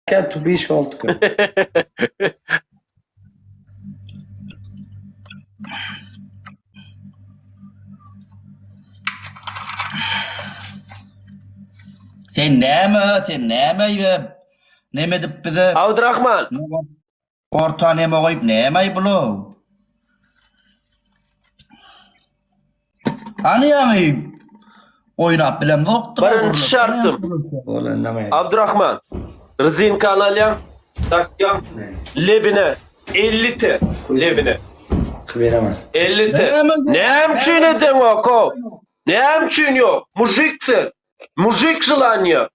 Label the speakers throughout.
Speaker 1: Kä tubiş olduka.
Speaker 2: Sen näme, sen näme ýe? Neme edip bize?
Speaker 3: Abdurrahman.
Speaker 2: Orta neme goýup näme bulo? Hany ýaňy oýnap bilemzokdy.
Speaker 3: Birinji şartym. Abdurrahman. Rezinkany alýaň, dakýaň lebine 50 te lebine.
Speaker 1: Beremen.
Speaker 3: 50 te. Näme üçin edeňok o? Näme üçin ýok? Mujik sen. Mujik želaniýa.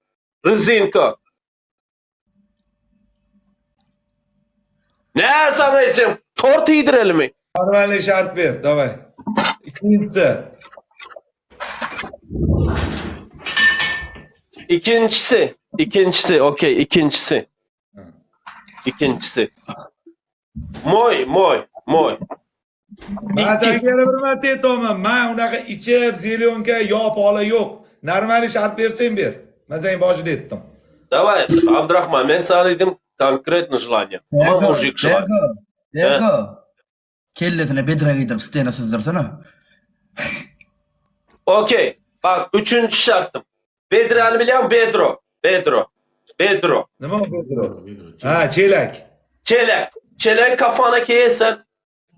Speaker 3: Rezinka. Nä saňa ejem tort iýdirelimi?
Speaker 4: Normalny şart ber, daway. Ikinjisi.
Speaker 3: Ikinjisi, ikinjisi, okey, ikinjisi. Ikinjisi. Moý, moý, moý.
Speaker 4: Men senga yana bir marta aytaman, man unaqa ichib, zelyonka, yo pola yo'q. Normalniy shart bersang ber. Men senga boshida aytdim.
Speaker 3: Давай, Abdurahman, men sana dedim konkretно желание. Ama mujik желание.
Speaker 2: Bego, Bego. Kellesine bedre giydirip stena syzdyrsana.
Speaker 3: Okey. Bak, üçünji şartym. Bedräni bilýäňmi? Bedro. Bedro. Bedro.
Speaker 4: Nima u bedro? Ha, chelak.
Speaker 3: Çelek. Çelek kafana keýesen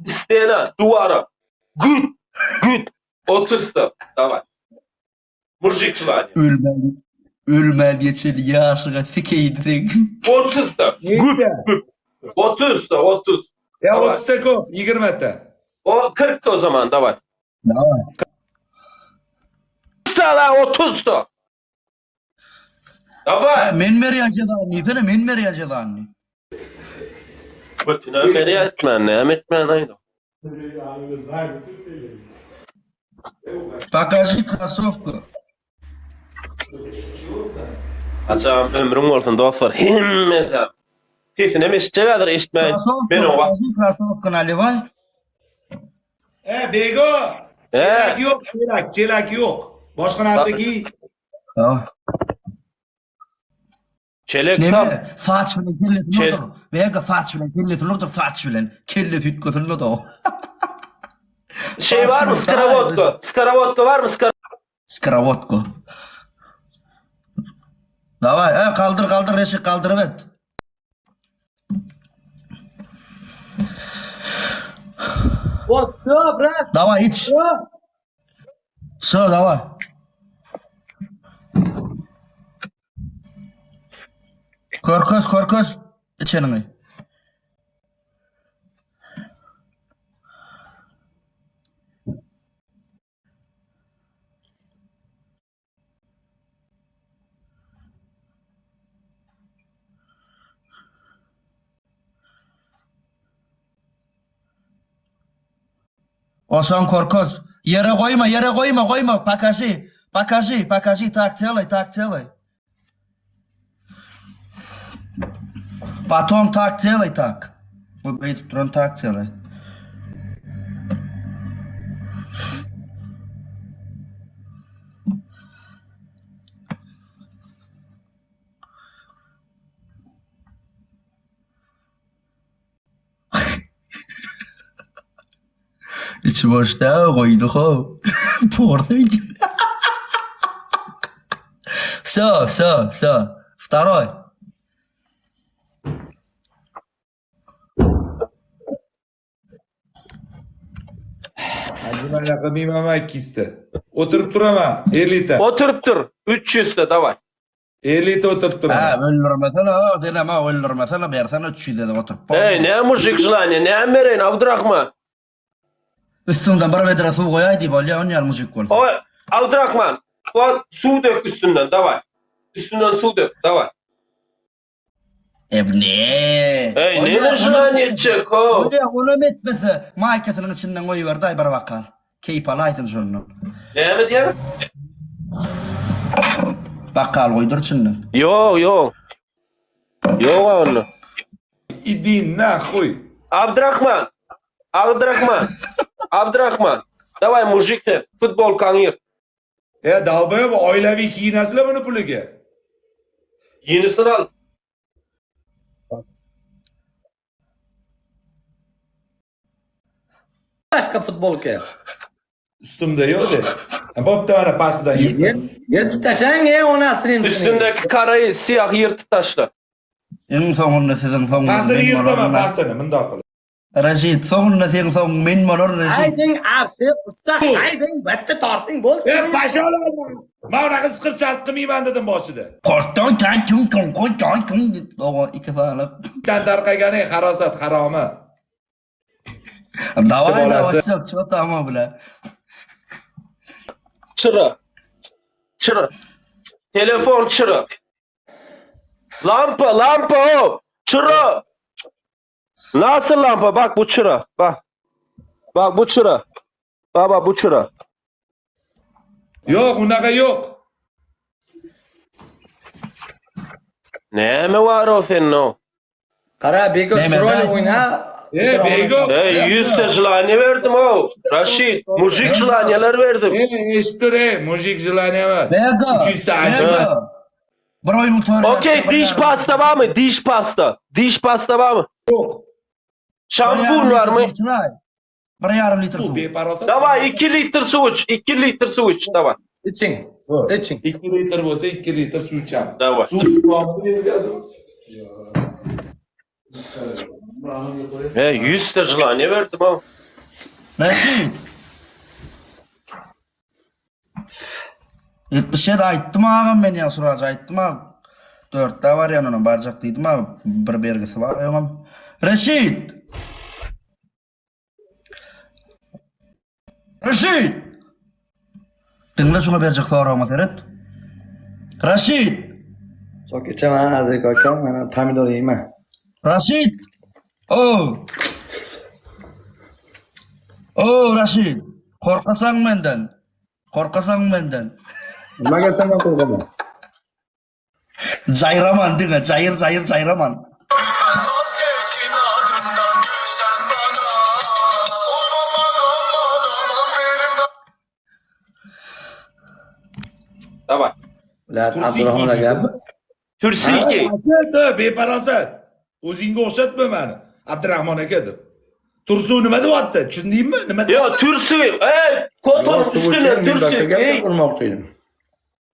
Speaker 3: stena, duwara. Güt. Güt. Otuzda. Daway. Murjik želaniýe.
Speaker 2: Ölmän, ölmän geçeli ýaşyňa sikeýin seň.
Speaker 3: Otuzda. Güp, güp. Otuzda, otuz.
Speaker 4: Ya
Speaker 3: Daway.
Speaker 4: 30 ta ko'p, 20 ta.
Speaker 3: O 40 o zaman, daway.
Speaker 2: Daway.
Speaker 3: Ta la 30 da. Daway.
Speaker 2: Men berýän jezany diýsene, men berýän jezany.
Speaker 3: Götüne berýär etmän, näme etmän aýda.
Speaker 2: Pokaži krossowku.
Speaker 3: Açam ömrüň bolsun dostlar hemmesi. Sesinem eşitjek häzir eşitmäýin.
Speaker 2: Krossowka,
Speaker 3: Men oňa
Speaker 2: pokaži krossowka naliway.
Speaker 4: E, Bego. Chelak yo'q, chelak, chelak yo'q. Boshqa narsa kiy.
Speaker 2: Tamam.
Speaker 3: Çelek tap.
Speaker 2: Neme, saç bilen kellesini
Speaker 3: Çel-
Speaker 2: urdur. Bega saç bilen kellesini urdur, saç bilen. Kellesi üýtgesin de o.
Speaker 3: Şey var mı? Skorovodka. Skorovodka var mı? Skor
Speaker 2: Skorovodka. Daway, e, kaldyr, kaldyr, Reşit, kaldyryp et.
Speaker 5: Вот, все, брат,
Speaker 2: Daway, iç.
Speaker 5: все.
Speaker 2: Все, daway. Körkez, körkez içeniňi. Oşan korkuz. Ýere goýma, ýere goýma, goýma. Pokaži, pokaži, pokaži. Tak delay, tak delay. Potom tak delay tak. Bu beýdip duran tak delay. Içi boş däl goýdy how. Porsa içi. Всё, всё, всё. Второй.
Speaker 4: Nimalar qilmayman 200 ta. O'tirib turaman 50 ta.
Speaker 3: Oturyp dur. 300 de davay.
Speaker 4: 50 ta o'tirib
Speaker 2: Ha,
Speaker 4: turaman.
Speaker 2: öldürmesene, ha, senem ha, öldürmesene, bersene 300 de oturup.
Speaker 3: Ey ne mujik želanje, ne bereýin Abdurrahman.
Speaker 2: Üstüňden bir bedre suw goýaý diýip bolýa, on ýaly mujik bolsa.
Speaker 3: Oy Abdurrahman. O suw dök üstünden davay. Üstünden suw dök davay.
Speaker 2: E bu ne?
Speaker 3: Ey ne
Speaker 2: Bolýa,
Speaker 3: želanje etjek o.
Speaker 2: Bolýa, onam etmese, maýkasynyň içinden goýberdaý bir bakal. Keýp alaýsyn şondan.
Speaker 3: Näme diýýän?
Speaker 2: Bakal goýdur içinden.
Speaker 3: Ýok, ýok. Ýok onda.
Speaker 4: Иди нахуй.
Speaker 3: Abdurrahman. Abdurrahman. Abdurrahman. Davay mujik sen. Futbolkaňy ýyrt.
Speaker 4: E, dalbayob oilaviy kiyinasizlar buni puliga.
Speaker 3: Yenisini al.
Speaker 5: Başga futbolka.
Speaker 4: Üstümde ýok de. Bo'pti mana pastidan yirtdim.
Speaker 5: Ýyrtyp taşlaň e onasyny hem.
Speaker 3: Üstündeki karayı siyah yırtıp taşla.
Speaker 2: Iň soňunda siziň soňuňyz
Speaker 4: Pasini
Speaker 2: men
Speaker 4: ýyrtaman,
Speaker 2: bolaryn.
Speaker 4: pasini mundoq qilib.
Speaker 2: Raşid, soňunda seň soňuň men bolaryn Raşid.
Speaker 5: Aýdyň afşy usta aýdyň batda tortyň bol.
Speaker 4: E pasholar. Men unaqa isqir shart qilmayman dedim boshida.
Speaker 2: Korton tan tun tun kon tan tun Doga iki sanyk.
Speaker 4: Tan tarqagani harosat haromi.
Speaker 2: Daway
Speaker 4: bolasi.
Speaker 2: daway çok çok tamam bile.
Speaker 3: Çıra. Çıra. Telefon çıra. Lampa, lampa o. Çıra. Nasıl lampa? Bak bu çıra. Bak. Bak bu çıra. Baba bu çıra.
Speaker 4: Yo'q, unaqa yo'q.
Speaker 3: Ne mi var o senin o?
Speaker 5: Qara Bego
Speaker 2: Neme,
Speaker 5: chiroyli
Speaker 2: day.
Speaker 5: o'yna.
Speaker 4: E Bego.
Speaker 3: Ey 100 tejlani verdim o. Raşid, mujik jlanyalar verdim.
Speaker 4: E eshitib tur, ey, mujik jilani emas.
Speaker 2: Bego.
Speaker 4: 300 ta ancha.
Speaker 2: Bego. Bir oyun utar.
Speaker 3: Okey, diş pasta var mı? Diş pasta. Diş pasta var mı?
Speaker 4: Yo'q.
Speaker 3: Şampun var mı?
Speaker 2: Bir yarım litre
Speaker 4: Bu
Speaker 2: su.
Speaker 4: beparosat.
Speaker 3: Davay 2 litre su iç. 2 litre su iç. Davay.
Speaker 5: Iching. Iching.
Speaker 4: 2 litr bo'lsa 2 litr suv ichaman.
Speaker 3: Davay.
Speaker 4: Suv ichamiz.
Speaker 3: Ey 100 tejlani verdim o.
Speaker 2: Raşid. 77 aýtdym agam men ýa Suraj aýtdym ag. 4-de bar ýanyna barjak diýdim ag. Bir bergisi bar öňem. Raşid. Raşid. Diňle şuňa berjek soragyma seret. Raşid.
Speaker 1: Sok ichaman Aziz akam, mana pomidor yeyman.
Speaker 2: Raşid. O. O Raşid. Korkasaň menden. Korkasaň menden.
Speaker 1: Nimaga sendan qo'rqaman?
Speaker 2: Jaýraman diňe, jaýyr jaýyr jaýraman.
Speaker 6: Sen vazgeç inadından gülsen bana Of aman aman aman derim
Speaker 3: Davay.
Speaker 1: Ular Abdurahmon aka.
Speaker 3: Türsiki.
Speaker 4: Parasat, beparosat. O'zingga o'xshatma mani. Abdurahmon aka deb. Tursun nima deyapti? Tushundingmi? Nima
Speaker 3: Yo
Speaker 4: deyapti?
Speaker 3: türsü. Ey koton
Speaker 1: Suv
Speaker 3: üstüne
Speaker 1: iching, men
Speaker 3: türsü.
Speaker 1: boshqa gap
Speaker 3: Ey.
Speaker 1: urmoqchi edim.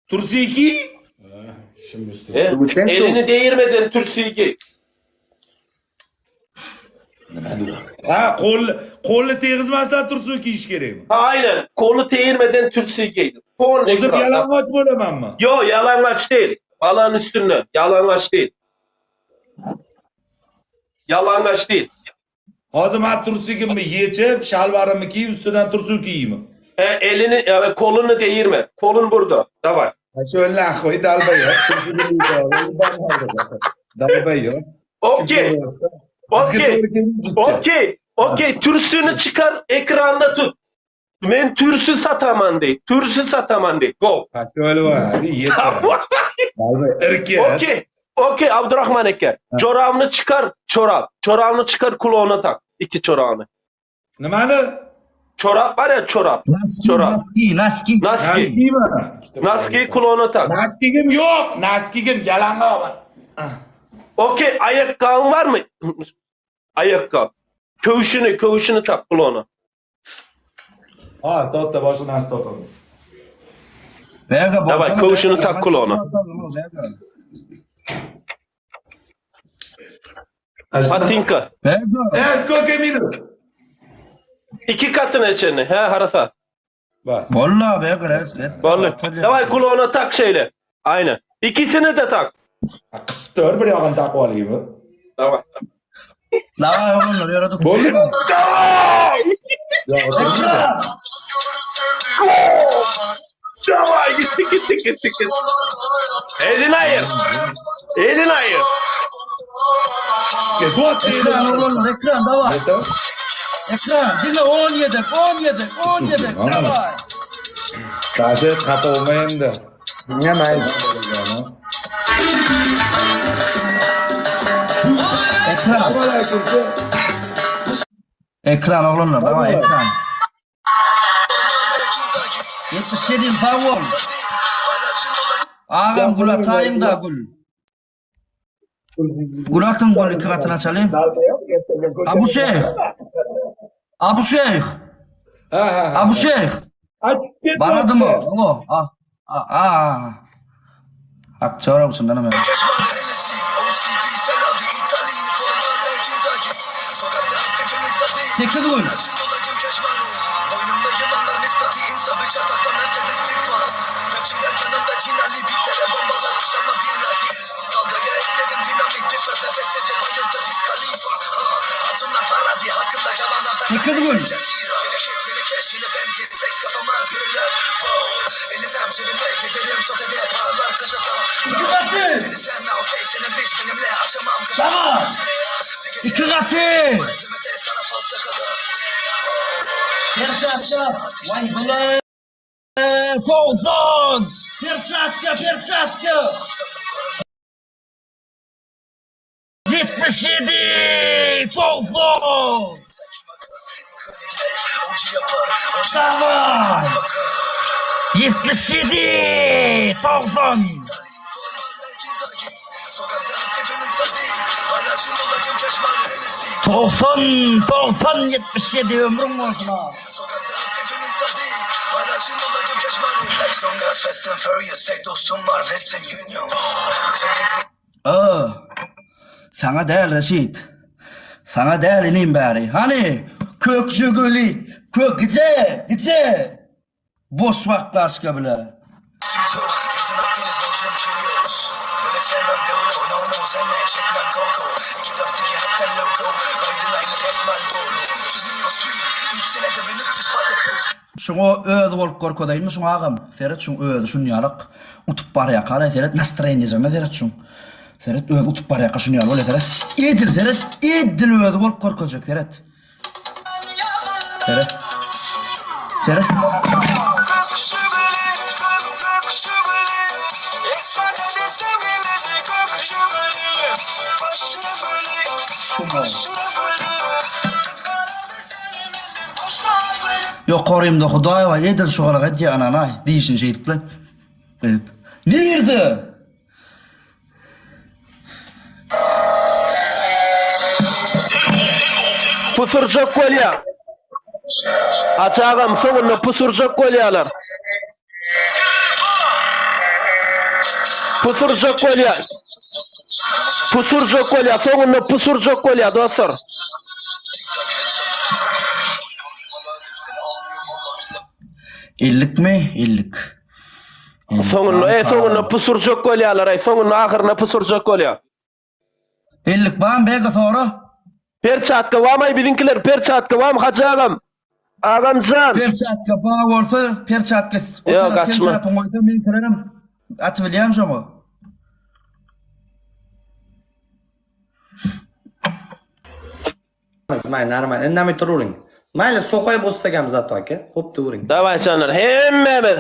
Speaker 4: Tursiki?
Speaker 3: E,
Speaker 1: Suv iching, suv.
Speaker 3: elini değirmeden türsüyü giy.
Speaker 4: Ha, qo'l qo'lni tegizmasdan tursun kiyish kerakmi?
Speaker 3: Ha, aynen. Kolu değirmeden türsüyü giydim. Fon
Speaker 4: O'zim
Speaker 3: ekranda.
Speaker 4: yalang'och bo'lamanmi?
Speaker 3: Yo yalangaç değil. Balağın üstünde. Yalangaç değil. Yalangaç değil.
Speaker 4: Hozir men tursigimni yechib, shalvarimni kiyib, ustidan tursun kiyeymi?
Speaker 3: E, elini, e, kolunu değirme. Kolun burada. Davay.
Speaker 4: Shu нахуй dalbayob. Dalbayob.
Speaker 3: Okey. Okey. Okey. Okey. Türsünü çıkar ekranda tut. Men türsü sataman dey. Türsü sataman dey. Go. Tamam. Okey. Okey Abdurrahman aka. Çorabını çıkar. Çorap. Çorabını çıkar kulağına tak. İki çorabını.
Speaker 4: Nimani?
Speaker 3: Çorap var ya çorap.
Speaker 2: Naski,
Speaker 3: Çorap.
Speaker 2: naski, naski.
Speaker 3: Naski.
Speaker 4: Naskimi?
Speaker 3: Naskiyi kulağına tak.
Speaker 4: Naskigim yo'q. Naskigim yalang'och.
Speaker 3: Okey ayakkabın var mı? Ayakkabı. Köğüşünü, köğüşünü tak kulağına.
Speaker 4: Ha, to'xta, boshqa narsa topaman.
Speaker 2: Bega,
Speaker 3: Davay, köwşüni tak kulağına. Patinka.
Speaker 2: Bega.
Speaker 4: E, сколько minut?
Speaker 3: İki katın içini. He harasa.
Speaker 4: Bas.
Speaker 2: Valla bega, res.
Speaker 3: Vallahi. Davay kulağına tak şeyle. Aynen. İkisini de tak.
Speaker 4: Qisib tur, bir yog'ini taqib olaymi?
Speaker 3: Davay.
Speaker 2: Davay oğlum, yaradık.
Speaker 4: Bo'ldimi?
Speaker 3: Davay!
Speaker 4: Yo'q,
Speaker 3: Davay gitti gitti gitti gitti. Elini ayır. Elini ayır.
Speaker 4: Ketyapti.
Speaker 2: Ekran oğlum, ekran davay. Ekran, dinle 17, 17, 17, davay.
Speaker 4: Tashi xafa bo'lma endi.
Speaker 1: Nima mayli.
Speaker 2: Ekran. Ekran oğlum, davay ekran. 77 sağ ol. Ağam gül atayım da gül. Gül atın gül iki katına çalayım. Abu Şeyh. Abu Şeyh.
Speaker 4: Ha ha ha.
Speaker 2: Abu Şeyh.
Speaker 4: Açıp ketdi.
Speaker 2: Baradymy? Alo. A a a. Aktýor bu çyndanam ýa. 8 gün. 8 gün. Iki gaty. Tamam. Iki gaty. Perçatka. Vay bile. 90. Perçatka, perçatka. 77. 90. Dawaj! 77! 90! 90! 90 77 ömrüň bolsun ha. Ö. Saňa däl Reşit. Saňa däl inim bäri. Hany kök jügüli, kök gije, gije. Boş wagtlaşka bile. Şuňa özi bolup görkezeýinmi şuňa agam? Seret şuň özi şunýalak utup barýaka-la seret nastroýeniýejeme seret şuň. Seret özi utup barýaka şunýaly bolýa seret. Edil seret edil özi bolup görkezjek seret. Seret. Seret. Ýokarymda Hudaý bar, edil şu galak edýär ananaý, diýişini şeýdip-le. Edip. Nirde?
Speaker 3: Pusurjak bolýar. Hajy agam soňunda pusurjak bolýarlar. Pusurjak bolýar. Pusurjak bolýar, soňunda pusurjak bolýar dostlar.
Speaker 2: Ellikmi? Ellik.
Speaker 3: Soňunda, e, soňunda pusurjak bolýarlar, aý, soňunda ahyrynda pusurjak bolýar.
Speaker 2: Ellik bam bega sora.
Speaker 3: Perçatka bamy biziňkiler perçatka bamy Hajy agam. Agamjan.
Speaker 2: Perçatka ba bolsa perçatka o
Speaker 3: Ýok,
Speaker 2: tarap sen
Speaker 3: açma.
Speaker 2: tarapyň bolsa meňkilerem atybilýän şoňa.
Speaker 5: Mayli, normal. Indemay turavering. Mayli, so'qay bo'lsak ham zato aka. Xo'p deavering.
Speaker 3: Daway janlar hemmämiz.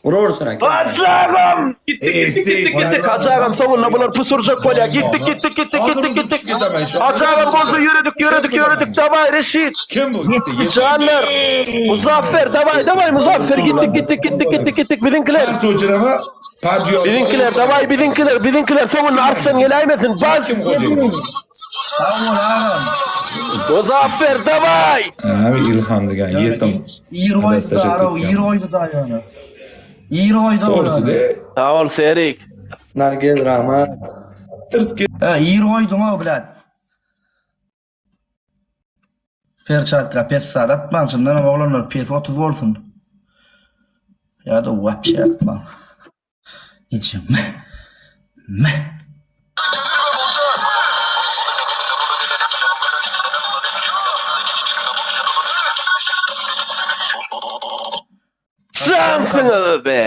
Speaker 5: Uraversin aka.
Speaker 3: Hajy agam! Gitdik gitdik gitdik gitdik Hajy agam soňunda bular pusurjak bolýar. Gitdik gitdik gitdik gitdik gitdik. Hajy agam bolsa ýöredik ýöredik ýöredik daway Reşit.
Speaker 4: Kim bu? Gitti.
Speaker 3: Janlar. Muzaffer daway daway Muzaffer gitdik gitdik gitdik gitdik gitdik biziňkiler.
Speaker 4: Ters uçurama. PUBG
Speaker 3: Biziňkiler daway biziňkiler biziňkiler soňunda arslan geläýmesin bas.
Speaker 2: Sag bol agam.
Speaker 3: Muzaffer daway.
Speaker 4: Abi İlham degan yetim.
Speaker 2: Ir goýdy da araw, ir goýdy da ýöne. Ir goýdy.
Speaker 4: To'g'risida.
Speaker 3: Sag bol Serik.
Speaker 1: Nargiz rahmat.
Speaker 4: Tirs
Speaker 2: He, ir goýduň-ow, blät. Perçatka pes zat atmaň, çyndanam oglanlar pes 30 bolsun. Ýa-da wapşe atmaň. Eje meh. Meh.
Speaker 3: Jansyňyz be.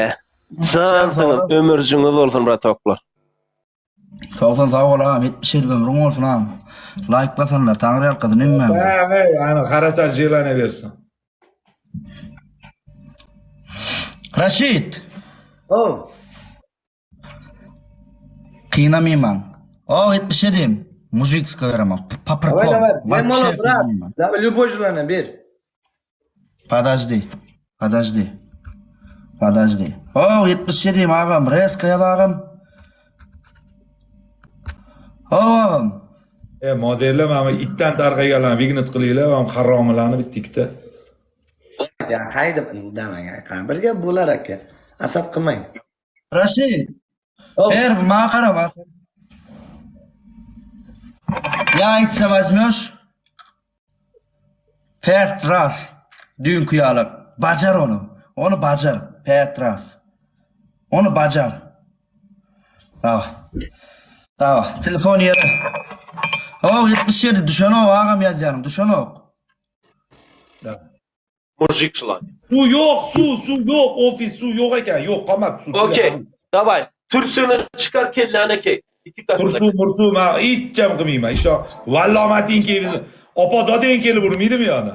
Speaker 3: Jansyňyz ömürjiňiz bolsun bratoklar.
Speaker 2: 90 sag bol agam 77 ömrüň bolsun agam. Laýk basanlar taňry ýalkasyn hemmämize.
Speaker 4: Ha, hey, ana qarasa jelanaversin.
Speaker 2: Raşit.
Speaker 5: Oh.
Speaker 2: Kynamyman. O 77. Mujikska beraman.
Speaker 5: Давай,
Speaker 2: Paprikon.
Speaker 5: давай. Bemalol, брат. Давай, любой желание ber.
Speaker 2: Подожди. Подожди. Подожди. O 77 agam. Reska ýaz agam. O agam.
Speaker 4: E, modellar mana itdan tarqaganlarni vignet qilinglar, mana haromilarni bitta ikkita.
Speaker 5: Aka, haýdip indemeng aka. Bir gep bolar aka. Asap kylmaň.
Speaker 2: Raşid.
Speaker 5: Oh.
Speaker 2: Ber maňa gara bak. Ýaýtsa wazmöş. Pert ras. Düýnki ýaly. Bajar ony. Ony bajar. Pert ras. Ony bajar. Dawa. Dawa. Telefon ýere. Hawa 77 düşenok agam ýazýanyň düşenok.
Speaker 3: Mujik şulan.
Speaker 4: Suw ýok, suw, suw ýok, ofis suw ýok eken, ýok, gamat suw.
Speaker 3: Okey. Daway. Türsüni çykar kellene key. Iki katına.
Speaker 4: Tursu, mursu, ma hiçem kılmayayım. İşte vallahi ma deyin ki biz opa da deyin ki vurmaydı mı yani?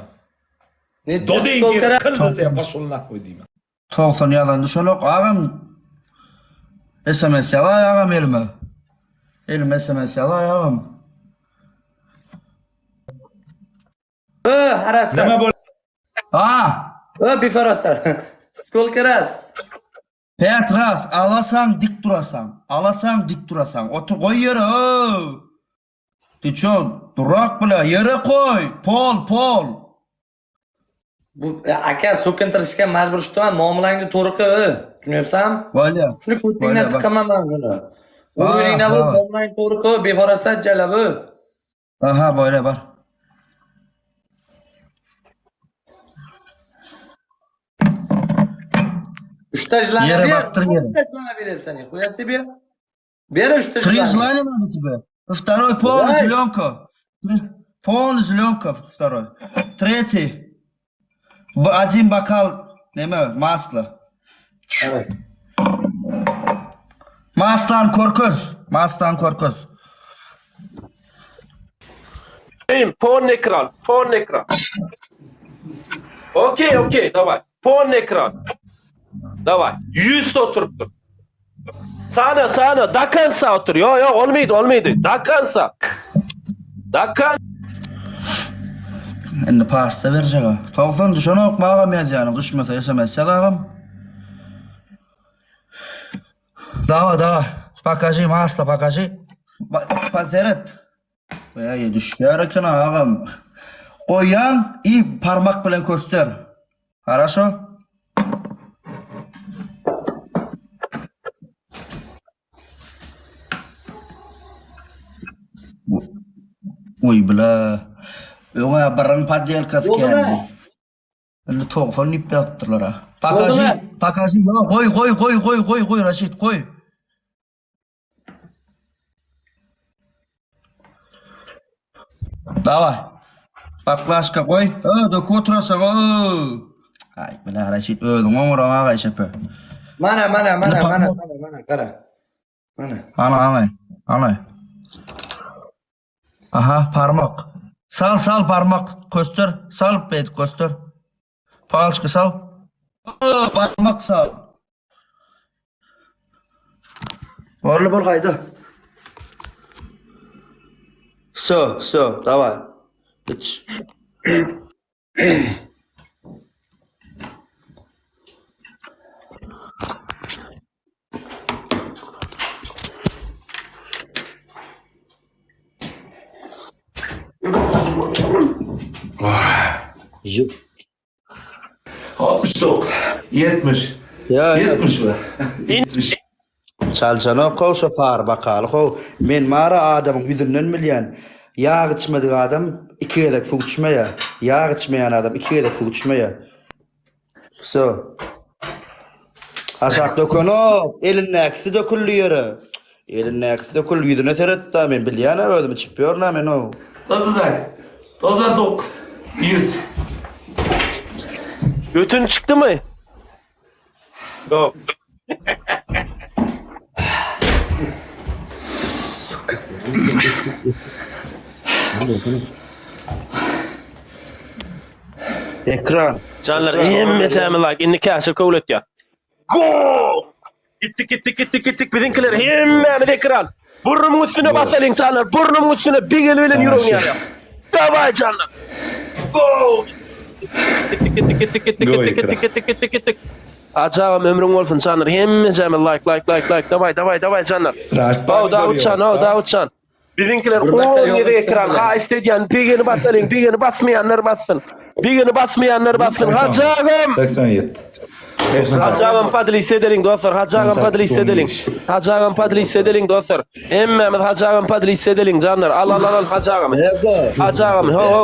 Speaker 5: Neçe
Speaker 4: Da deyin
Speaker 5: stol
Speaker 4: ki
Speaker 5: kara-
Speaker 4: kıl dese paşoluna koy diyeyim.
Speaker 2: 90 ýazan düşenok agam. SMS ýalaý agam elime. Elime SMS ýalaý agam.
Speaker 5: Ö, harasa.
Speaker 4: Nima bo'l
Speaker 2: Ha!
Speaker 5: Ö, bifarasa. Сколько раз?
Speaker 2: Pät ras, alasaň dik durasaň. Alasaň dik durasaň. Otur goý ýere. Ö! Ty ço, durak bile ýere koý. Pol, pol.
Speaker 5: Bu e, aka so'kintirishga majbur shutaman. Muomalangni to'g'ri qil, ö. Tushunyapsanmi?
Speaker 2: Bolýa.
Speaker 5: Shuni ko'tingdan
Speaker 2: Bolýa, bak.
Speaker 5: tiqaman man shuni.
Speaker 2: Ha,
Speaker 5: O'yiningda bu
Speaker 2: ha.
Speaker 5: muomalangni to'g'ri qil, befarosat jalab, ö.
Speaker 2: Aha, bolýa bar.
Speaker 5: Uchta jilani
Speaker 2: Yere
Speaker 5: ber.
Speaker 2: bakdır yere.
Speaker 5: Uchta jilani beryapsan, хуя себе. Ber uchta
Speaker 2: Три
Speaker 5: jilani.
Speaker 2: желания надо тебе. Второй полный
Speaker 5: Давай.
Speaker 2: зеленка. Полный зеленка второй. Третий. Б- Один бокал neme masla.
Speaker 5: Evet.
Speaker 2: Maslan korkuz. Maslan korkuz.
Speaker 3: Benim porn ekran, porn ekran. Okey, okey, davay. Porn ekran. Davay. 100 oturupdur. Sana, sana, dakansa otur. Yo, yo, olmaydı, olmaydı. Dakansa. Dakan.
Speaker 2: Indi pasta berjek ha. 90 düşenok magam ýazýanyň düşmese SMS ýaz agam. Dawa dawa. Pokaži masla pokaži. Ba- Pa seret. Ýa düşýär eken agam. Goýýaň i parmak bilen köster. Хорошо? Uy bile. Öňe birin poddelkasy
Speaker 5: Boldumy?
Speaker 2: kändi. Indi 90 diýip ýazypdyrlar ha. Pokaži,
Speaker 5: Boldumy?
Speaker 2: pokaži. Ýa, Goý, goý, goý, goý, goý, goý Raşid, goý. Daway. Baklaşka goý. Ö, döküp oturasaň. Ö. Ay, bile Raşid özüň oňuraň agay şepe.
Speaker 5: Mana, mana, mana,
Speaker 2: Indi
Speaker 5: mana,
Speaker 2: parmak-
Speaker 5: mana, mana, qara. Mana.
Speaker 2: Ana, ana. Ana. Aha, parmak. Sal, sal parmak. Köster. Sal, bet köster. Palçka sal. Ö, parmak sal. Borly bol gaýda. Всё, всё, давай. Iç. Ýyk.
Speaker 4: 69, 70,
Speaker 2: Ya, ya.
Speaker 4: 70 mi? 70.
Speaker 2: Çaljanok how şo far bakaly how. Men mara adamyň ýüzünden bilýän. Ýag içmedik adam iki gezek suw içmeýär. Ýag içmeýän adam iki gezek suw içmeýär. Vso. Aşak dökenok. Elindäkisi döküldi ýere. Elindäkisi döküldi. Ýüzüne seret da men bilýän özüm içip ýörün men o.
Speaker 4: 98, 99, 100.
Speaker 3: Götün çıktı mı? Yok.
Speaker 2: Ekran.
Speaker 3: Canlar hemme jamy like indi käşe köwlet ýa. Go! Gittik gittik gittik gittik biziňkiler hemmämiz ekran. Burnumyň üstüne basalyň canlar. Burnumyň üstüne bir gel bilen ýüregiň ýarýar. Daway canlar. Go! Gittik gittik gittik gittik
Speaker 4: Go
Speaker 3: gittik
Speaker 4: ekran.
Speaker 3: gittik gittik gittik gittik. Acabam ömrüň bolsun canlar. Hemme jamy like like like like. Daway daway daway canlar.
Speaker 4: Raşit
Speaker 3: Aw
Speaker 4: pomidor
Speaker 3: Dawutjan, aw
Speaker 4: ýoqsa.
Speaker 3: Dawutjan. Biziňkiler
Speaker 5: Bir dakika
Speaker 3: 10
Speaker 5: ýok
Speaker 3: gezek
Speaker 5: etdim
Speaker 3: ekran
Speaker 5: bilen.
Speaker 3: haýyşt edýän begeni basalyň begeni basmaýanlar bassyn. Begeni basmaýanlar bassyn. Hajy agam.
Speaker 4: 87.
Speaker 3: Hajy agam podlis edeliň dostlar. Hajy agam podlis edeliň. Hajy agam podlis edeliň dostlar. Hemmämiz Hajy agam podlis edeliň janlar. Al al al al Hajy agamy. Hajy agamy. Ho ho.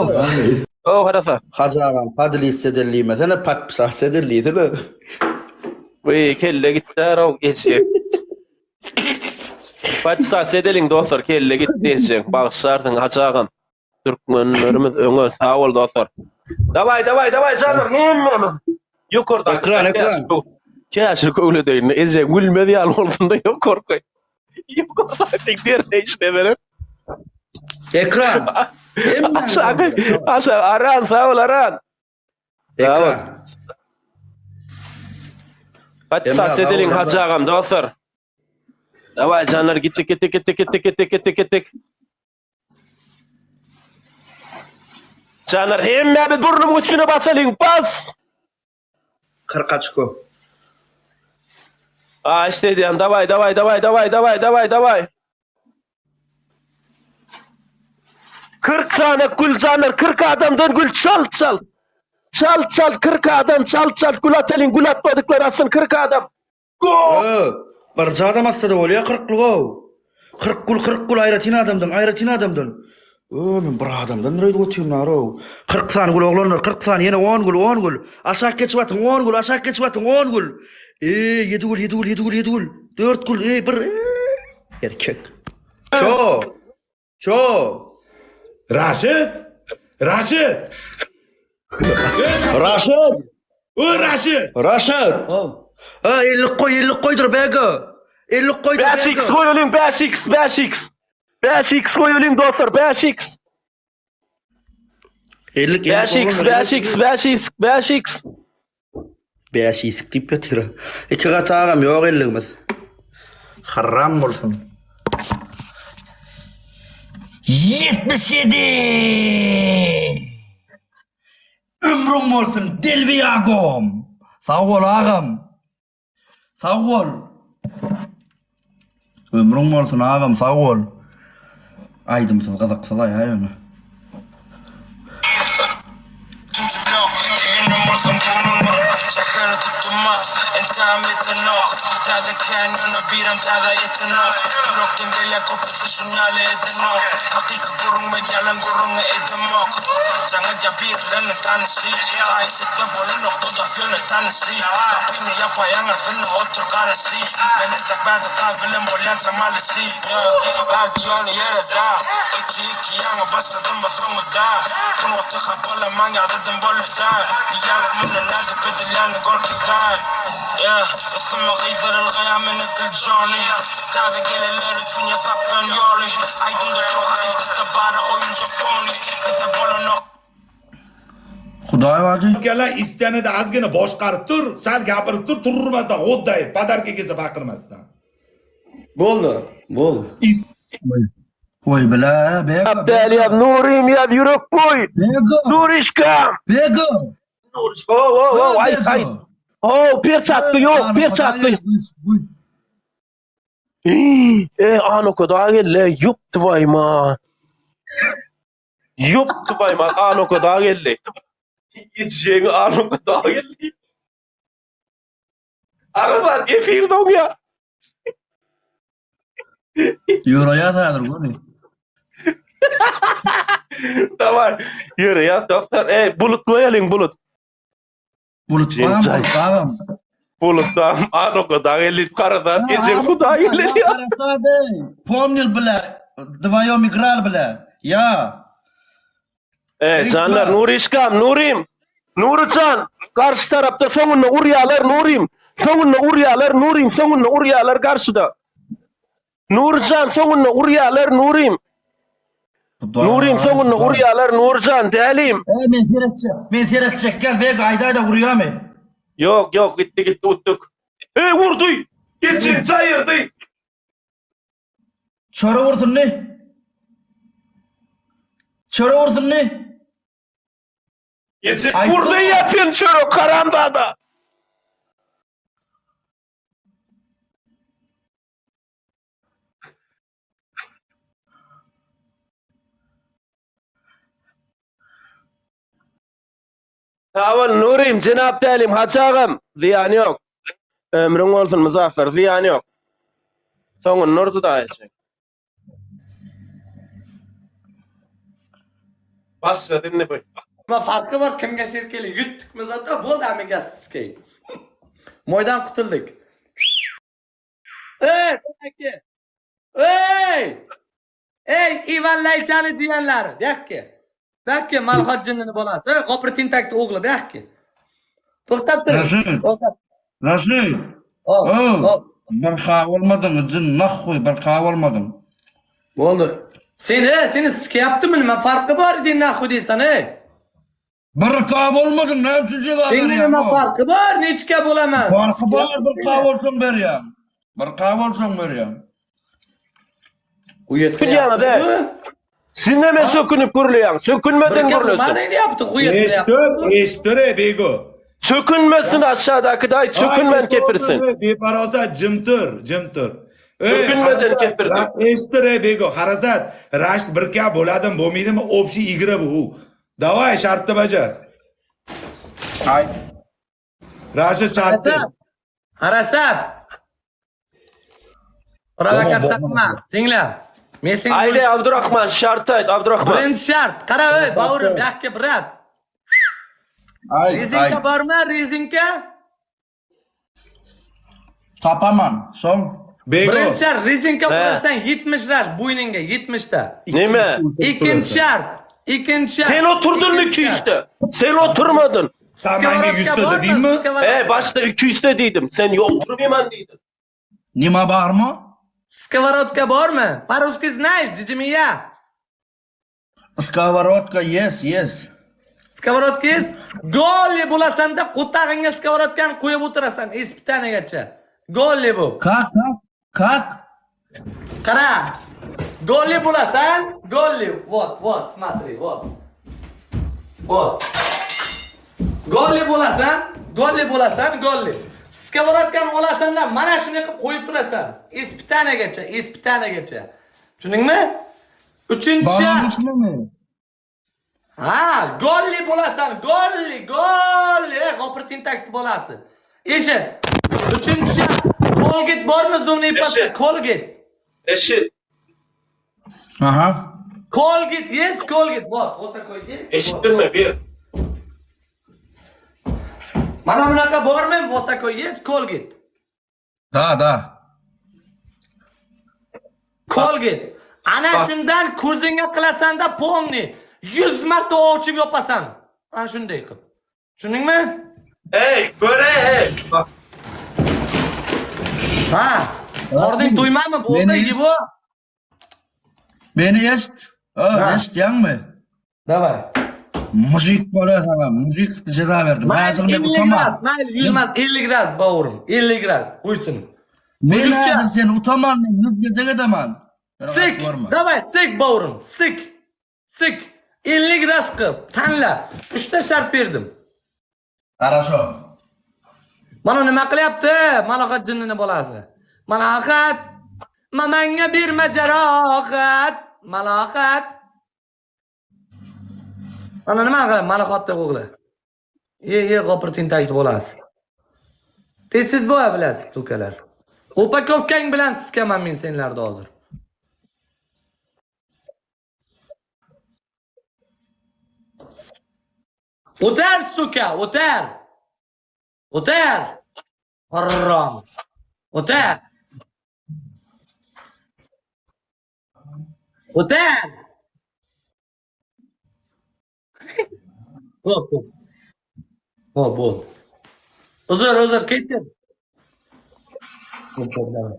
Speaker 3: Ho harasa.
Speaker 2: Hajy agam podlis edel diýmesene, podpisas edel diýsene.
Speaker 3: Weý kelle gitdi araw eje. Podpisas edeliň dostlar kelle gitdi eje. Bagyşlarsyň Hajy agam. Türkmenlerimiz öňe sag bol dostlar. Daway daway daway janlar hemmämiz. Ýokarda.
Speaker 2: Ekran ekran.
Speaker 3: Käşir köwledeýin. Eje gülmez ýaly bolsun da ýokarky. Ýokarda derde işle beren.
Speaker 2: Ekran.
Speaker 3: Aşağı aşağı Aran sag bol Aran.
Speaker 2: Ekran.
Speaker 3: Podpisat edeliň Hajy agam dostlar. Daway janlar gitdik gitdik gitdik gitdik gitdik gitdik gitdik. Canlar hemmämiz burnumyň üstüne basalyň bas.
Speaker 2: 40 açko.
Speaker 3: A işte edýän daway daway daway daway daway daway daway. 40 sany gül canlar 40 adamdan gül çal çal. Çal çal 40 adam çal çal gül atalyň gül atmadyklar atsyn 40 adam. Go!
Speaker 2: Ö, Birje adam atsa-da bolýar kyrklyg-ow. 40 gül, 40 gül aýratyn adamdan, aýratyn adamdan. Ö, men bir adamdan bir öýdüp otyryn ar-ow. 40 sany gül oglanlar, 40 sany, ýene 10 gül, 10 gül. Aşak geçip atyň, 10 gül, aşak geçip atyň, 10 gül. Eý, 7 gül, 7 gül, 7 gül, 7 gül. 4 gül, eý, bir. Erkek. Ço. Ço.
Speaker 4: Raşid! Raşid!
Speaker 2: Raşid!
Speaker 4: O Raşid!
Speaker 2: Raşid! Ha, 50 koy, 50 koydur bega. 50 koydur
Speaker 3: 5x goýalyň 5x 5x. 5x goýalyň dostlar 5x.
Speaker 2: 50
Speaker 3: 5x 5x 5x 5x.
Speaker 2: 5 isik diýip ýatyr. Iki gat agam ýok elligimiz. Haram bolsun. 77! Ömrüň bolsun Delbi agam. Sag bol agam. Sag bol. Ömrüň bolsun agam sag bol. Aýdymsyz gyzyksyz aý ýöne. Hudaý bardy.
Speaker 4: Akalar istanida ozgina boshqarib tur, sal gapirib tur, turmasdan g'o'ddayib, podarka kelsa baqirmasdan.
Speaker 5: Bo'ldi, bo'ldi.
Speaker 2: Oý bile bega.
Speaker 3: Abdel Nurim ýaz ýürek goý.
Speaker 2: Bega.
Speaker 3: Nurişkam.
Speaker 2: Bega.
Speaker 3: Nurişka. O o o aý aý. O perçatky ýok, perçatky. E anoka da geldi. Ýup twaýma. Ýup twaýma anoka da geldi. Ýetişeňi anoka da geldi. Arazan efirde oňýa.
Speaker 2: Ýöreýär häzir göni.
Speaker 3: Tamam. Ýöreýär dostlar. Ey bulut goýalyň bulut.
Speaker 2: Bulut bam, bulut bam.
Speaker 3: Bulut bam. Anoka da geldi. Karazan eje hudaý geldi.
Speaker 2: Pomnil bile. Dvoýom igral bile. Ya.
Speaker 3: Ey janlar Nurişkam Nurim. Nurujan garşy tarapda soňunda urýarlar Nurim. Soňunda urýarlar Nurim soňunda urýarlar garşyda. Nurjan soňunda urýarlar Nurim. Nurim soňunda urýarlar Nurjan dälim.
Speaker 2: Ey men seretjek. Men seretjek gel beg aýda-aýda urýarmy?
Speaker 3: Ýok ýok gitdi gitdi utduk. Ey urdy. Geçin çaýyrdy.
Speaker 2: Çöre ursunny. Çöre ursunny.
Speaker 3: Geçin urdy ýatyn çörek haramzada. Sag bol Nurim, jenap dälim, Hajy agam, zyýany ýok. Ömrüň bolsun Muzaffer, zyýany ýok. Soňuny Nurdy daýy çek. Başlady indi bu.
Speaker 5: Nima farky bor kimge şirkeli ýutdukmy zata boldy amikasskiý. Moýdan gutuldyk. Ey eke. Ey! Ey Iwan Laýçany diýenler, bäkge. Bäkge Malhat jynyny bolasy, ey Gopur tentakdy ogly bäkge. Toktap dur.
Speaker 2: Raşid.
Speaker 5: Toktap.
Speaker 2: Raşid.
Speaker 5: O,
Speaker 2: O.
Speaker 5: o.
Speaker 2: Bir ka bolmadyň, jyn nahhuý bir ka bolmadyň.
Speaker 5: Boldy. Sen e, seni sikyapdymy nima farky bar diýen nahu diýsen ey.
Speaker 2: Bir ka bolmadyň, näme üçin jeza
Speaker 5: Sen
Speaker 2: berýäň?
Speaker 5: nima
Speaker 2: o?
Speaker 5: farky bar, neçke bolaman.
Speaker 2: Farky bar, bir ka bolsaň berýäň. Bir ka bolsaň berýäň.
Speaker 5: Uýat
Speaker 3: Bilýäňiz, e? Siz näme sökünip gürleýäň? Sökünmeden gürlesin.
Speaker 5: Mana ýapdy, uýat
Speaker 4: Eşit dur, eşit dur ey Bego.
Speaker 3: Sökünmesin aşağıdaky da aýt, sökünmän kepirsin.
Speaker 4: Beparosat jim tur, jim tur. Ey,
Speaker 3: Sökünmeden
Speaker 4: Harasat,
Speaker 3: kepirdi.
Speaker 4: ra- Eşit tur ey Bego, Harasat. Raşt bir ka bo'ladimi, bo'lmaydimi? Общий игра bu. Davay shartni bajar.
Speaker 2: Aý.
Speaker 4: Rashid shartni.
Speaker 5: Harasat. Harasat. Provokatsiya qilma. Tingla. Men senga
Speaker 3: Aýde Abdurrahman şart aýt Abdurrahman.
Speaker 5: birinchi shart. Qara ey, bovurim, yaxki brat.
Speaker 2: Aý, aý.
Speaker 5: Rezinka bormi, rezinka?
Speaker 2: Tapaman, soň.
Speaker 4: Bego.
Speaker 5: Birinchi shart rezinka
Speaker 3: He.
Speaker 5: urasan 70 rash bo'yningga 70 ta.
Speaker 3: Nime?
Speaker 5: Ikkinchi shart. Ikkinchi shart.
Speaker 3: Sen oturdun mu
Speaker 5: Ikkinchi shart.
Speaker 3: 200'te? Sen oturmadın.
Speaker 4: Sen menga
Speaker 5: Skовородka
Speaker 4: 100 ta
Speaker 5: bormi?
Speaker 4: dedingmi?
Speaker 5: Skовородka.
Speaker 3: E başta 200'te deydim. Sen yok oturmayman deydin.
Speaker 2: Nima barmy?
Speaker 5: Skовородka bormi? По-русски знаешь, jijimiya.
Speaker 2: Skовородka, yes, yes.
Speaker 5: Skовородka есть? Golli bo'lasanda qo'tag'ingga skовородkani qo'yib o'tirasan ispitanigacha. Golli bu.
Speaker 2: Как, как? Как?
Speaker 5: Qara. Golli bo'lasan, golli. Вот, вот, смотри, вот. Вот. Golli bo'lasan, golli bo'lasan, golli. Skовородkani olasanda mana shuni qilib qo'yib turasan. Ispitanigacha, ispitanigacha. Tushundingmi? Uchinchi shart.
Speaker 2: Bananın mi?
Speaker 5: Ha, golli bo'lasan, golli, golli, ey, g'opir tentakni bolasi. Eshit. Uchinchi shart. Colgate bormi зубный pasta?
Speaker 3: Eshit.
Speaker 5: Colgate.
Speaker 3: Eşit.
Speaker 2: Aha.
Speaker 5: Colgate, yes, Colgate. Вот, вот такой есть. Вот.
Speaker 3: Eşittin mi? Bir.
Speaker 5: Mana bunaqa bormi? Вот такой есть Colgate.
Speaker 2: Da, da.
Speaker 5: Colgate. Ana shundan ko'zingga qilasanda полный 100 marta ochib yopasan. Ana shunday qilib. Tushundingmi?
Speaker 3: Ey göre ey. Bak.
Speaker 5: Ha. Qorning to'ymami? Bo'ldi,
Speaker 2: Meni
Speaker 5: yeb ol.
Speaker 2: Beni eşit. Ha, eşitýäňmi?
Speaker 5: Давай.
Speaker 2: Mujik bolýar sana, mujik ceza berdim.
Speaker 5: Mayli
Speaker 2: Häzir men
Speaker 5: 50
Speaker 2: utanma.
Speaker 5: graz, mayli 100 emas 50 graz bovurim. 50 graz. Qo'ysin.
Speaker 2: Men
Speaker 5: Mujikcha.
Speaker 2: häzir seni utaman, men yüz gezek edeman.
Speaker 5: Sik. Давай, sik bovurim. Sik. Sik. 50 graz qilib tanla. 3 ta shart berdim.
Speaker 2: Хорошо.
Speaker 5: Mana nima qilyapti? Malohat jinnini bolasi. Malohat. Mamangga berma jarohat. Malohat. Mana nima qiladi Malohatni o'g'li? Ye, ye, g'opir tentak bolasi. Tezsiz bo'ya bilasiz, сука lar. Упаковка ng bilan sikaman men senlarni hozir. O'tar, сука, o'tar. O'tar. Harom. O'tar. O'tar. Xo'p, xo'p. Xo'p, bo'ldi. Uzr, uzr, kechir. Xo'p, xo'p, давай.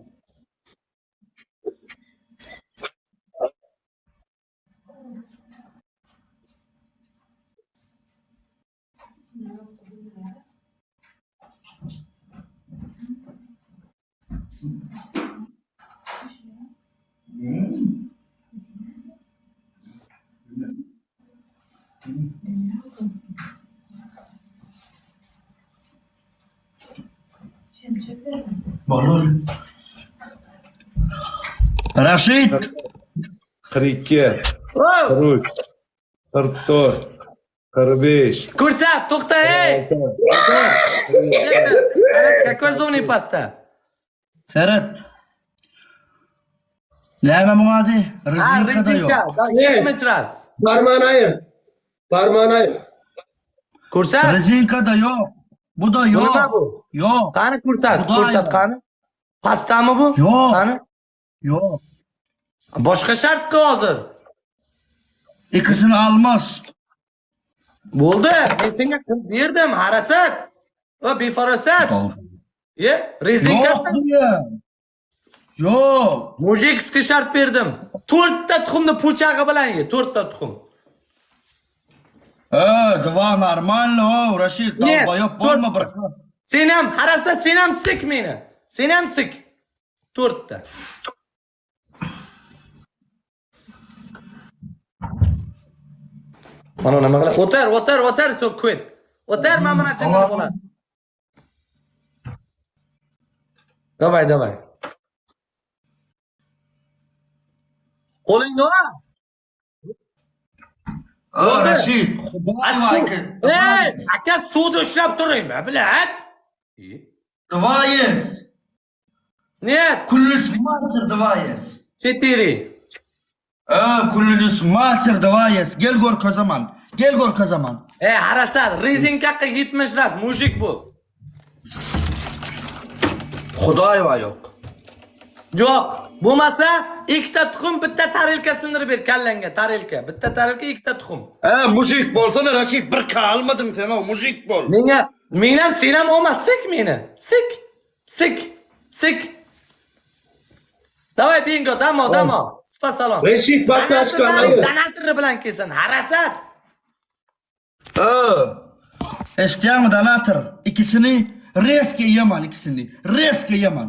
Speaker 2: Bolul. Raşid.
Speaker 4: 42,
Speaker 5: Oh!
Speaker 4: 43, 44, 45.
Speaker 5: Ko'rsat, to'xta, ey! Какой зубный pasta?
Speaker 2: Seret. Näme muň ady?
Speaker 5: Ha,
Speaker 2: Rezinka da
Speaker 5: rezinka.
Speaker 2: ýok.
Speaker 5: Da, 70 raz.
Speaker 3: Parmağını ayır. Parmağını ayır.
Speaker 5: Ko'rsat.
Speaker 2: Rezinka da ýok. Bu da
Speaker 5: Bu
Speaker 2: ýok.
Speaker 5: nima bu?
Speaker 2: Ýok.
Speaker 5: Qani ko'rsat,
Speaker 2: Bu da
Speaker 5: ko'rsat
Speaker 2: ýok.
Speaker 5: qani. Pastami bu?
Speaker 2: Yo'q.
Speaker 5: Qani?
Speaker 2: Ýok.
Speaker 5: Boshqa shart qil hozir.
Speaker 2: Ikisini almaz.
Speaker 5: Bo'ldi. Men senga qilib berdim, harasat. O befarosat. Ye, rezinka.
Speaker 2: Ýok diýen. Ýok.
Speaker 5: Mujikskiy shart berdim. To'rtta tuxumni po'chag'i bilan ye, to'rtta tuxum.
Speaker 2: Ee, dva normalno, o, Raşid,
Speaker 5: Ne?
Speaker 2: dalbayop bolma bir.
Speaker 5: Sen ham harasat, sen ham sik meni. Sen ham sik. To'rtta. Mana nima qiladi? O'tir, o'tir, o'tir, so quit. O'tir, mana buni jinnini bo'ladi. Давай, давай. Qo'lingni ol.
Speaker 2: Ee, Raşid, Xudoy
Speaker 5: Suv-
Speaker 2: va
Speaker 5: Ey, aka suvda ushlab turing, bilat.
Speaker 2: Dva yes.
Speaker 5: Нет,
Speaker 2: Kullus mater dva yes.
Speaker 5: 4.
Speaker 2: Ee, kullus mater dva yes. Gel gör kozaman. Gel gör kozaman.
Speaker 5: Ey, harasat, rezinka qilib 70 ras, mujik bu.
Speaker 2: Xudoy va yo'q.
Speaker 5: Yo'q, bo'lmasa ikkita tuxum, bitta tarelka sindirib ber kallangga, tarelka. Bitta tarelka, ikkita tuxum.
Speaker 2: Ee, mujik bolsana Raşid, bir ka almadın sen o, mujik bol.
Speaker 5: Menga, men ham sen ham olma, sik meni. Sik. Sik. Sik. Давай bingo, damo, damo. Sipa salom.
Speaker 3: Reşit bak başkan ayır.
Speaker 5: Donatori bilan kelsin, harasat.
Speaker 2: Ee, Eşitýäňmi donator? Ikisini reske yaman ikisini. Reske yaman.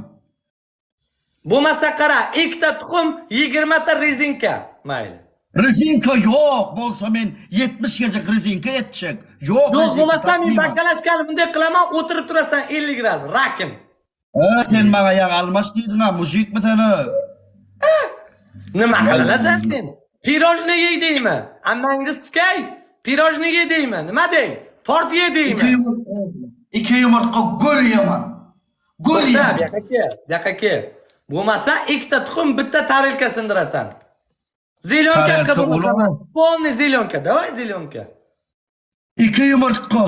Speaker 5: Bo'lmasa qara, ikkita tuxum, 20 ta rezinka. Mayli.
Speaker 2: Rezinka yok. Bolsa men 70 gezek rezinka etjek. Yok.
Speaker 5: Yo'q,
Speaker 2: rezinka
Speaker 5: bo'lmasa men
Speaker 2: tapmayman.
Speaker 5: bakalashkani bunday qilaman, o'tirib turasan 50 raz, rakim.
Speaker 2: Ee, sen maňa ýag almaş diýdiň ha, mujikmi seni?
Speaker 5: Nima qilasan sen? Pirojni ye deymi? Ammangni sikay. Pirojni ye deymi? Nima dey? Tort ye
Speaker 2: Iki
Speaker 5: deymi?
Speaker 2: yumurtka, iki yumurtka gol yaman. Gol
Speaker 5: To'xta, bu
Speaker 2: yaman.
Speaker 5: yoqqa kel, bu yoqqa kel. Bo'lmasa ikkita tuxum, bitta tarelka sindirasan. Zelyonka
Speaker 2: Tarelka
Speaker 5: qil bo'lmasa.
Speaker 2: o'limi?
Speaker 5: Полный zelyonka, давай zelyonka.
Speaker 2: Iki yumurtka,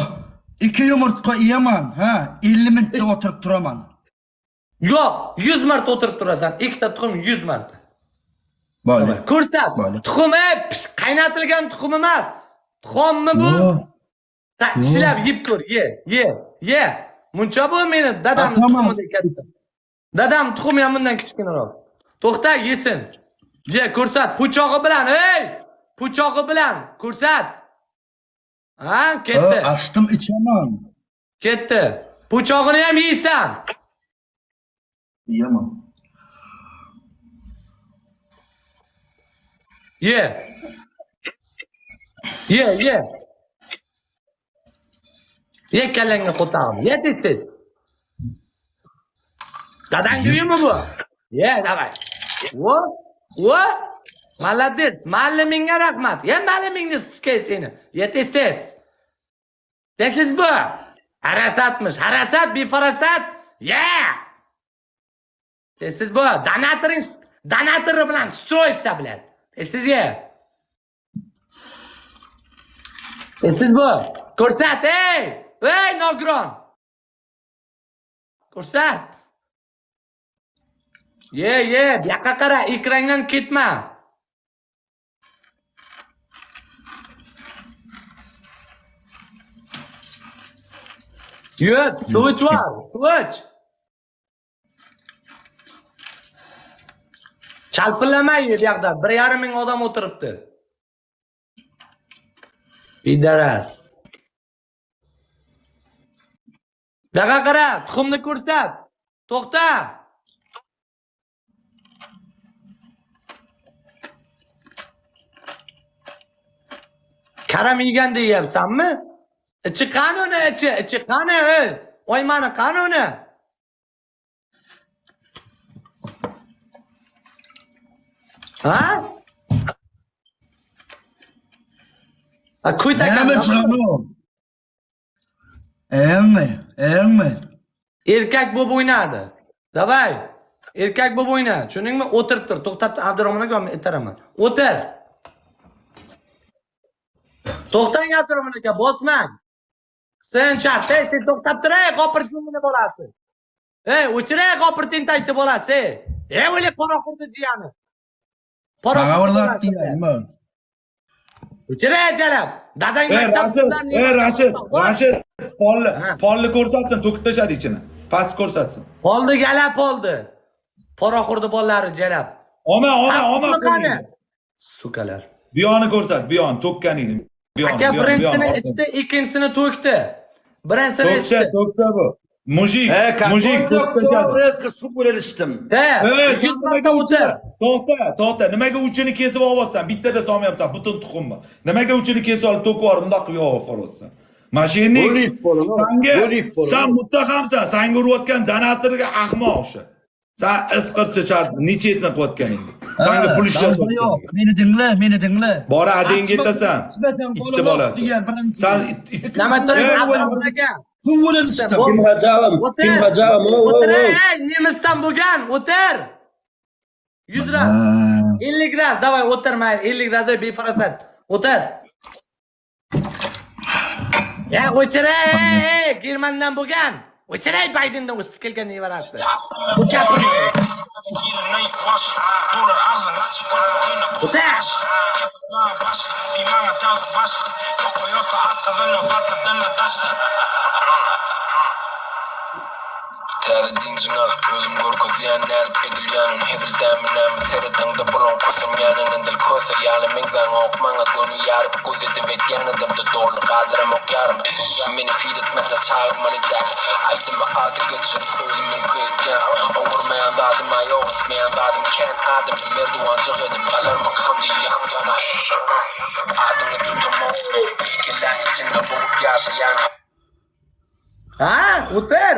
Speaker 2: iki yumurtka yaman, ha? 50 minutda oturup duraman.
Speaker 5: Yo'q, 100 marta o'tirib turasan. Ikkita tuxum 100 marta.
Speaker 2: Boldy.
Speaker 5: Ko'rsat.
Speaker 2: Bo'ldi.
Speaker 5: Tuxum ey, pish qaynatilgan tuxum emas. Tuxummi bu?
Speaker 2: Yo'q.
Speaker 5: Ta, tishlab yeb ko'r, ye, ye, ye. Muncha bu meni dadamni
Speaker 2: Achaman.
Speaker 5: tuxumidek katta. Dadam tuxumi ham bundan kichkinaroq. To'xta, yesin. Ye, ko'rsat po'chog'i bilan, ey! Po'chog'i bilan ko'rsat. Ha, ketdi.
Speaker 2: Ee, açtım içemem.
Speaker 5: Ketdi. Po'chog'ini ham yeysan.
Speaker 2: Yiyemem.
Speaker 5: Ye. Ye, ye. Ye kallangni qo'tag'im. Ye tez-tez. Dadang uyimi bu? Ye, давай. Vo, vo. Молодец. Muallimingga rahmat. Ye muallimingni sikay seni. Ye tez-tez. Tez bu. Harasatmish. Harasat, befarasat. Ye. Tez bu. Donatoring, donatori bilan stroysa biladi. Tez ye. Tez bu. Ko'rsat, ey! Ey, nogiron. Ko'rsat. Ye, ye, bu yoqqa qara, ekrandan ketma. Yut, suv ich var, suv ich. Chalpillamay bu yoqda 1,5 ming odam o'tiribdi. Pidaras. Bu yoqqa qara, tuxumni ko'rsat. To'xta. Karam yegan deyapsanmi? Ichi qani uni ichi, ichi qani? Ey? Oymani qani uni? Ha? A köýt aka.
Speaker 2: Näme çykanok? Eňmi? Eňmi?
Speaker 5: Erkek bo'lib o'ynadi. Davay. Erkek bo'lib o'yna. Tushundingmi? O'tirib tur. To'xtab tur. Abdurahmon aka men itaraman. O'tir. To'xtang Abdurahmon aka, bosmang. Sen shart, ey, sen to'xtab tur, ey, qopir jinnini bolasi. Ey, o'chir, ey, qopir tentakni bolasi. Ey, ey, o'lik poraxo'rni jiyani.
Speaker 2: Saňa bir
Speaker 5: Poraxo'rni
Speaker 2: zat
Speaker 5: bolasi.
Speaker 2: diýäýinmi?
Speaker 5: O'chir, ey, jalab. Dadang
Speaker 4: Ey
Speaker 5: maktab
Speaker 4: Rashid, ey Rashid, Rashid, polni, polni ko'rsatsin, to'kib tashladi ichini. Past ko'rsatsin.
Speaker 5: Oldi, galab oldi. Poraxo'rni bolalari jalab.
Speaker 4: Olma, olma, olma.
Speaker 5: Qani? Sukalar.
Speaker 4: Bu yoni ko'rsat, bu yon to'kkaningni. Bu yoni,
Speaker 5: Aka
Speaker 4: bu yoni, bu
Speaker 5: birinchisini
Speaker 4: yoni.
Speaker 5: ichdi, ikkinchisini to'kdi. Birinchisini
Speaker 4: To'ksa,
Speaker 5: ichdi.
Speaker 4: to'ksa bu. Mujik,
Speaker 1: E,
Speaker 4: mujik to'kib tashladi.
Speaker 1: Rezko su bilen içdim.
Speaker 5: He,
Speaker 4: Ey, sen
Speaker 5: 100
Speaker 4: nimaga
Speaker 5: marta
Speaker 4: uchini?
Speaker 5: o'tir.
Speaker 4: To'xta, to'xta, nimaga uchini kesib olyapsan? Bittada solmayapsan, butun tuxumni. Nimaga uchini kesib olib to'kib yuborib, bundoq qilib yopib yuboryapsan? Mashinnik.
Speaker 1: Bo'lib bo'lib,
Speaker 4: Sanga,
Speaker 1: bo'lib bo'lib.
Speaker 4: sen muttahamsan, sanga urayotgan donatorga ahmoq o'sha. Sen isqirchi shart nechasini qilayotganingni. Sanga pul
Speaker 2: Dalba yo'q.
Speaker 4: ishlatayotgan.
Speaker 2: Meni dinle, meni dinle.
Speaker 4: Bora adang ketasan.
Speaker 2: Içmesen
Speaker 4: Itni
Speaker 2: bolanoq
Speaker 4: bolasi.
Speaker 2: diýen birinchi.
Speaker 4: Sen it- it-
Speaker 5: Nima turing
Speaker 4: Ey,
Speaker 5: Abdurahmon aka.
Speaker 2: Suw bilen içdim.
Speaker 5: Bo'l.
Speaker 3: Kim hajam?
Speaker 5: O'tir.
Speaker 3: Kim hajam? O, o,
Speaker 5: O'tir,
Speaker 3: o.
Speaker 5: ey, nemisdan bo'lgan, o'tir. 100 ras. 50 ras, davay o'tir mayli, 50 ras ey, befarosat. O'tir. Ya o'chir ey, ey, Germandan bo'lgan. O'chir ey, Baydendan o'sib kelgan nevarasi. Bu gapirdi. O'tir.
Speaker 6: Täze diňjiň alyp özüm görkezýän nädip edilýänin hezil dämi näme seredeňde bolan kösem ýanynyndil köse ýaly meňzäňok maňa göni ýaryp göz edip edýän adamda doly galdyramok ýarymy meni feed etmäne çagyrmaly däl aýdyma ady geçirip özümiňki edýän oňurmaýan zadyma ýok etmeýän zadym kän adymy merdiwanjyk edip galarmykam diýýän ýöne adyňy tutamok men kelläň içinde bogup ýaşaýan
Speaker 5: Ha, o'tir.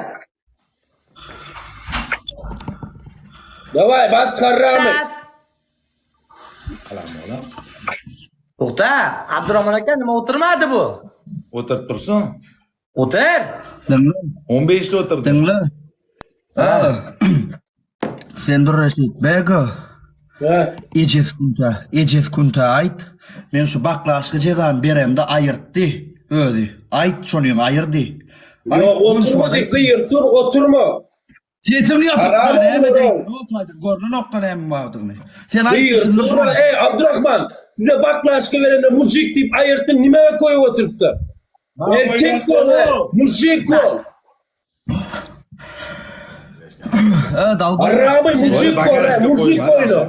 Speaker 3: Davay bas harami.
Speaker 4: Qalamni olamiz.
Speaker 5: To'xta, Abdurahmon aka nima o'tirmadi bu?
Speaker 4: O'tirib tursin.
Speaker 5: O'tir.
Speaker 2: Dinle,
Speaker 4: 15 ta o'tirdi.
Speaker 2: dinle. Ha. Sen dur Reşit. Bego.
Speaker 3: Ha.
Speaker 2: Ejes kunta, ejes kunta aýt. Men şu baklaşky jezany beremde aýyrtdy özi. Aýt şony aýyrdy. Aýt,
Speaker 3: Yo'q, o'tirma
Speaker 2: konuşmadı.
Speaker 3: deb qiyir, tur, o'tirma.
Speaker 2: Sesini ýapyp
Speaker 3: Haram
Speaker 2: näme
Speaker 3: olsun.
Speaker 2: deýin? Noktaýdyr, görnü nokta näme bardygyny. Sen aýt
Speaker 3: Qiyir,
Speaker 2: düşündir
Speaker 3: turma.
Speaker 2: şunu.
Speaker 3: Ey, Abdurahman, size baklaşka verende mujik deb ayirtdim, nimaga qo'yib o'tiribsan?
Speaker 4: Ha,
Speaker 3: Erkek
Speaker 4: qo'ygan
Speaker 3: bo'l,
Speaker 4: qo'l.
Speaker 3: mujik bo'l.
Speaker 2: Ha, dalba.
Speaker 3: Harami mujik
Speaker 4: Bo'l,
Speaker 3: bo'l,
Speaker 4: bakarashga
Speaker 3: mujik
Speaker 4: qo'yma,
Speaker 3: o'yna.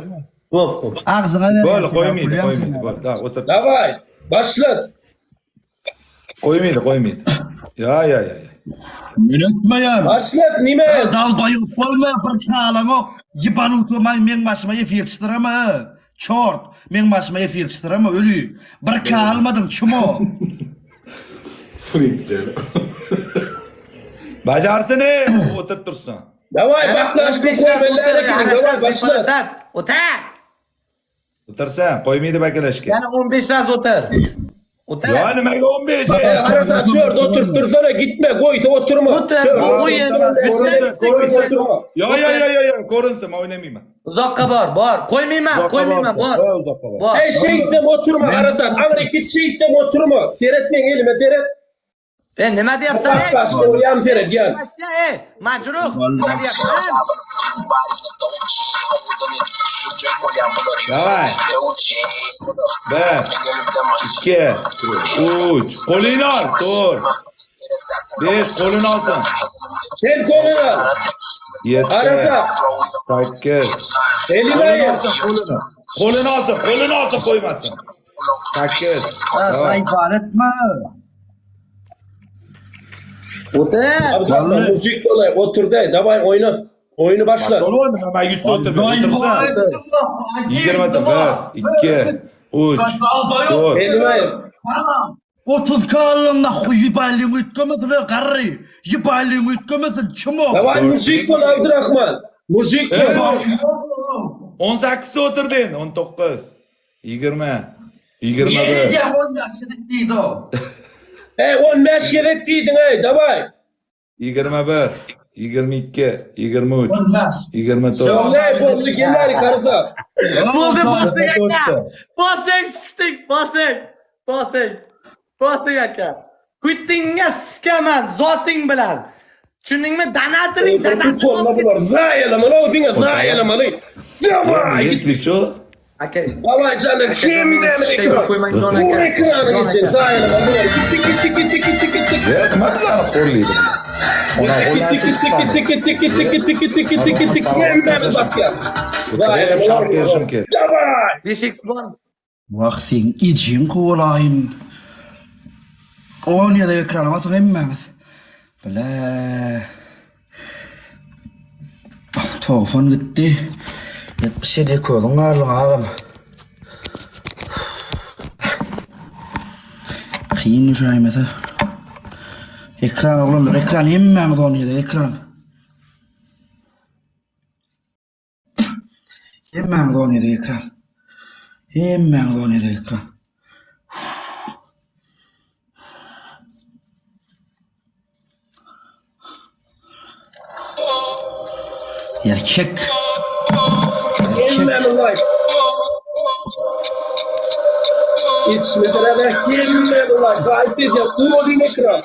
Speaker 5: Xo'p, xo'p.
Speaker 2: Agzyňa ber.
Speaker 4: Bo'l, qo'ymaydi, qo'ymaydi, bo'l. Da, o'tir.
Speaker 3: Davay, boshla.
Speaker 4: Qo'ymaydi, qo'ymaydi. Ya, ya, ya. ya.
Speaker 2: Men ötmeýän.
Speaker 3: Boshla, nima?
Speaker 2: Dalba ýok bolma, bir çalaňok. Ýyban utmaý men başyma efir çytyrama. Çort, men başyma efir çytyrama ölü. Bir kalmadyň çumo.
Speaker 4: Bajarsin, ey, o'tirib tursin.
Speaker 3: Davay,
Speaker 5: Yana
Speaker 3: baklaşka
Speaker 5: 15
Speaker 3: qo'y,
Speaker 5: ras o'tir,
Speaker 3: bellarga davay,
Speaker 5: Arasat,
Speaker 3: boshla.
Speaker 5: befarosat. O'tir.
Speaker 4: O'tirsin, qo'ymaydi bakalashga.
Speaker 5: Yana 15 ras o'tir. O'tir.
Speaker 4: Yo, nimaga 15? ey?
Speaker 3: Arasat shu yerda o'tirib tursana, gitme, qo'ysa o'tirma.
Speaker 5: O'tir,
Speaker 3: Shu
Speaker 5: bu
Speaker 3: yerda
Speaker 5: o'yin.
Speaker 4: Ko'rinsin, ko'rinsin.
Speaker 3: o'tirma.
Speaker 4: Yo, yo, yo, yo, yo, ko'rinsin, men o'ynamayman.
Speaker 5: Uzoqqa bor, bor. Qo'ymayman,
Speaker 4: Uzoqqa
Speaker 5: qo'ymayman,
Speaker 4: bor,
Speaker 5: bor.
Speaker 4: bor, uzoqqa bor.
Speaker 5: Bor.
Speaker 3: Ey şeysem oturma Arasat. Angri git şeysem oturma. Seyretmeyin elime seyret.
Speaker 5: E nima deyapsan?
Speaker 3: Bak
Speaker 5: ey?
Speaker 3: başka uyam seyret gel.
Speaker 5: Achcha, ey, majruh. Nima deyapsan?
Speaker 4: Davay. Bir, ikki, uch. Qo'lingni ol, to'rt. Besh, qo'lini olsin.
Speaker 3: Sen qo'lini ol.
Speaker 4: Yetti,
Speaker 3: Arasat.
Speaker 4: sakkiz.
Speaker 3: Elime
Speaker 4: Qo'lini
Speaker 3: gel.
Speaker 4: olsin, qo'lini. Qo'lini olsin, qo'lini olsin, qo'ymasin. Sakkiz. Davay.
Speaker 2: Saýbar etme.
Speaker 5: O'tir.
Speaker 3: Abdurrahman müzik dolay otur de. Davay oyna. Oyunu başla.
Speaker 4: Qo'l o'yna, men 100 ta o'tirdim. O'tirsin. Yigirmata, bir, ikki, uch, to'rt.
Speaker 3: Elime gel.
Speaker 2: Tamam. 30 kalın da yibalin ütkemesin garry. Yibalin ütkemesin çumo.
Speaker 3: Davay müzik ol Abdurrahman. Müzik
Speaker 4: Ey,
Speaker 3: ol.
Speaker 4: 18 ta o'tirdi endi, 19, 20. 21.
Speaker 2: Edýän 15 gezek diýdi o.
Speaker 3: Ey 15 gezek diýdiň ey, daway.
Speaker 4: 21, 22, 23,
Speaker 2: 15.
Speaker 4: 24.
Speaker 3: Ey boldy geler karsa.
Speaker 5: Boldy basing aka. Basing sikdik, basing. Basing. Basing aka. Kuttingga sikaman zoting bilan. Tushundingmi? Donatoring
Speaker 3: Bu
Speaker 5: dadasi
Speaker 3: sonuna
Speaker 5: bo'lib
Speaker 3: bular. Zaýalamaly o diňe zaýalamaly. Daway.
Speaker 4: Если что,
Speaker 5: Aka,
Speaker 3: Daway canım
Speaker 5: aka, meni
Speaker 3: hemmämiz
Speaker 5: sikishga
Speaker 3: ekran.
Speaker 5: qo'ymang, jon
Speaker 3: Bu
Speaker 5: aka.
Speaker 3: ekranyň
Speaker 5: Jon
Speaker 3: içi
Speaker 5: aka.
Speaker 3: zaýalamaly bular. Gitti gitti gitti gitti gitti.
Speaker 4: ya nima bizani xo'rlaydi? Ona
Speaker 3: Gitti gitti gitti gitti gitti gitti gitti gitti gitti hemmämiz basýar.
Speaker 4: Hep shart berishim kerak.
Speaker 3: Daway.
Speaker 5: 5x bor.
Speaker 2: Wah sen ejeň kowalaýyn. On ýa-da ekrana basyň hemmäňiz. Bile. Togsan gitdi. 77 közüň garlyň agam. Kyn düşäýmese. Ekran oglanlar, ekran hemmäňiz on ýa-da ekran. Hemmäňiz on ýa-da ekran. Hemmäňiz on ýa-da ekran. Erkek.
Speaker 3: Hemmämiz like. Yetişmeseler hemmämiz like. Haýyş edýän uly ekran.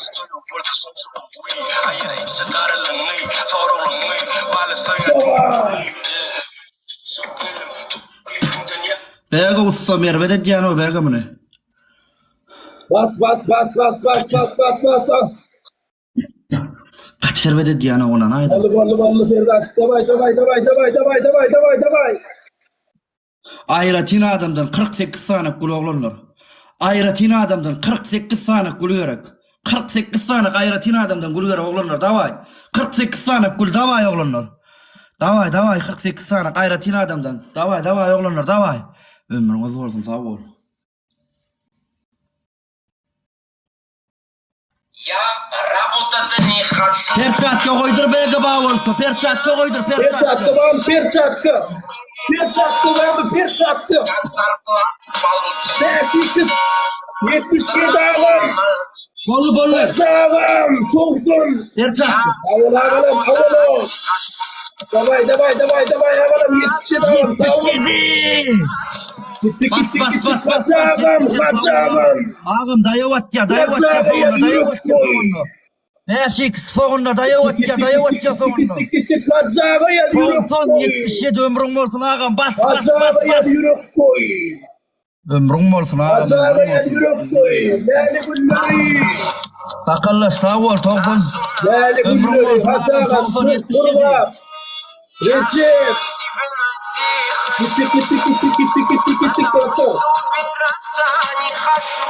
Speaker 3: Daway.
Speaker 2: Bega ussa merwet edýän o bega muny.
Speaker 3: Bas bas bas bas bas bas bas bas.
Speaker 2: Gaty erbet edýän o onan aýda.
Speaker 3: Boldy boldy boldy Serdar. Daway daway daway daway daway daway daway daway.
Speaker 2: Aýratyn adamdan 48 sany gul oglanlar. Aýratyn adamdan 48 sany gul gerek. 48 sany aýratyn adamdan gul gerek oglanlar daway. 48 sany gul daway oglanlar. Daway daway 48 sany aýratyn adamdan. Daway daway oglanlar daway. Ömrüňiz bolsun sag bol.
Speaker 6: Я работать не хочу.
Speaker 2: Perçatka goýdur BG ba bolsa. Perçatka goýdur
Speaker 3: Perçatka
Speaker 2: perçatka.
Speaker 3: bam perçatka. Perçatka bam perçatka.
Speaker 6: Как зарплату получу.
Speaker 3: 5 77 agam.
Speaker 2: Boldy boldy.
Speaker 3: Agam 90.
Speaker 2: Perçatka.
Speaker 3: Awal agalam awal. Daway daway daway daway agalam 77 agam.
Speaker 2: 77.
Speaker 3: Gitti
Speaker 2: Bas
Speaker 3: gitti
Speaker 2: bas
Speaker 3: gitti.
Speaker 2: bas bas.
Speaker 3: Kaç agam kaç agam.
Speaker 2: Agam daýaw atýa, daýaw atýa soňunda, daýaw atýa soňunda. 5x soňunda daýaw atýa, daýaw atýa soňunda.
Speaker 3: Gitti gitti kaç aga ya yürek
Speaker 2: Son
Speaker 3: koy.
Speaker 2: 77 ömrüň bolsun agam, bas bas
Speaker 3: Kaç
Speaker 2: bas
Speaker 3: aga ya
Speaker 2: bas.
Speaker 3: yürek koy.
Speaker 2: Ömrüň bolsun agam.
Speaker 3: Kaç aga
Speaker 2: ömrüň
Speaker 3: ya
Speaker 2: bolsun.
Speaker 3: yürek koy. Läli gülleri.
Speaker 2: Sakallaş sag bol 90.
Speaker 3: Läli
Speaker 2: Ömrüň
Speaker 3: gülleri.
Speaker 2: bolsun
Speaker 3: Kaç
Speaker 2: agam
Speaker 3: agam.
Speaker 2: 90 77.
Speaker 3: Kurba. Recep.
Speaker 6: Себе найти
Speaker 3: Gitti gitti gitti gitti gitti gitti gitti.
Speaker 6: Убираться не хочу,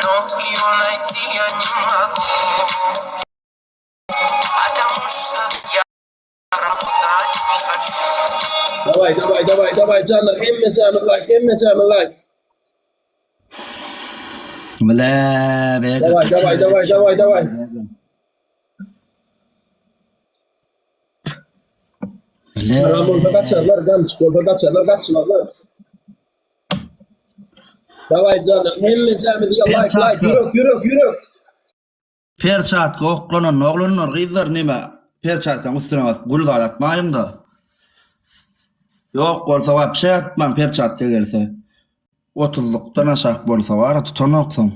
Speaker 6: но ее найти я не могу. Потому что я работать не хочу.
Speaker 3: Daway daway daway daway canlar hemme canlar like hemme canlar like.
Speaker 2: Bile be.
Speaker 3: Daway daway daway daway daway.
Speaker 2: Bile.
Speaker 3: Haram bolsa kaçarlar, gamçı bolsa kaçarlar, kaçmazlar. Daway canlar hemme canlar like like yürek yürek yürek.
Speaker 2: Perçatka oklanan oglanlar gyzlar neme? Perçatkaň üstüne basyp gül galatmaýyň da. Ýok bolsa wapşe atmaň perçatka gelse. 30-lukdan aşak bolsa bar tutanoksyň.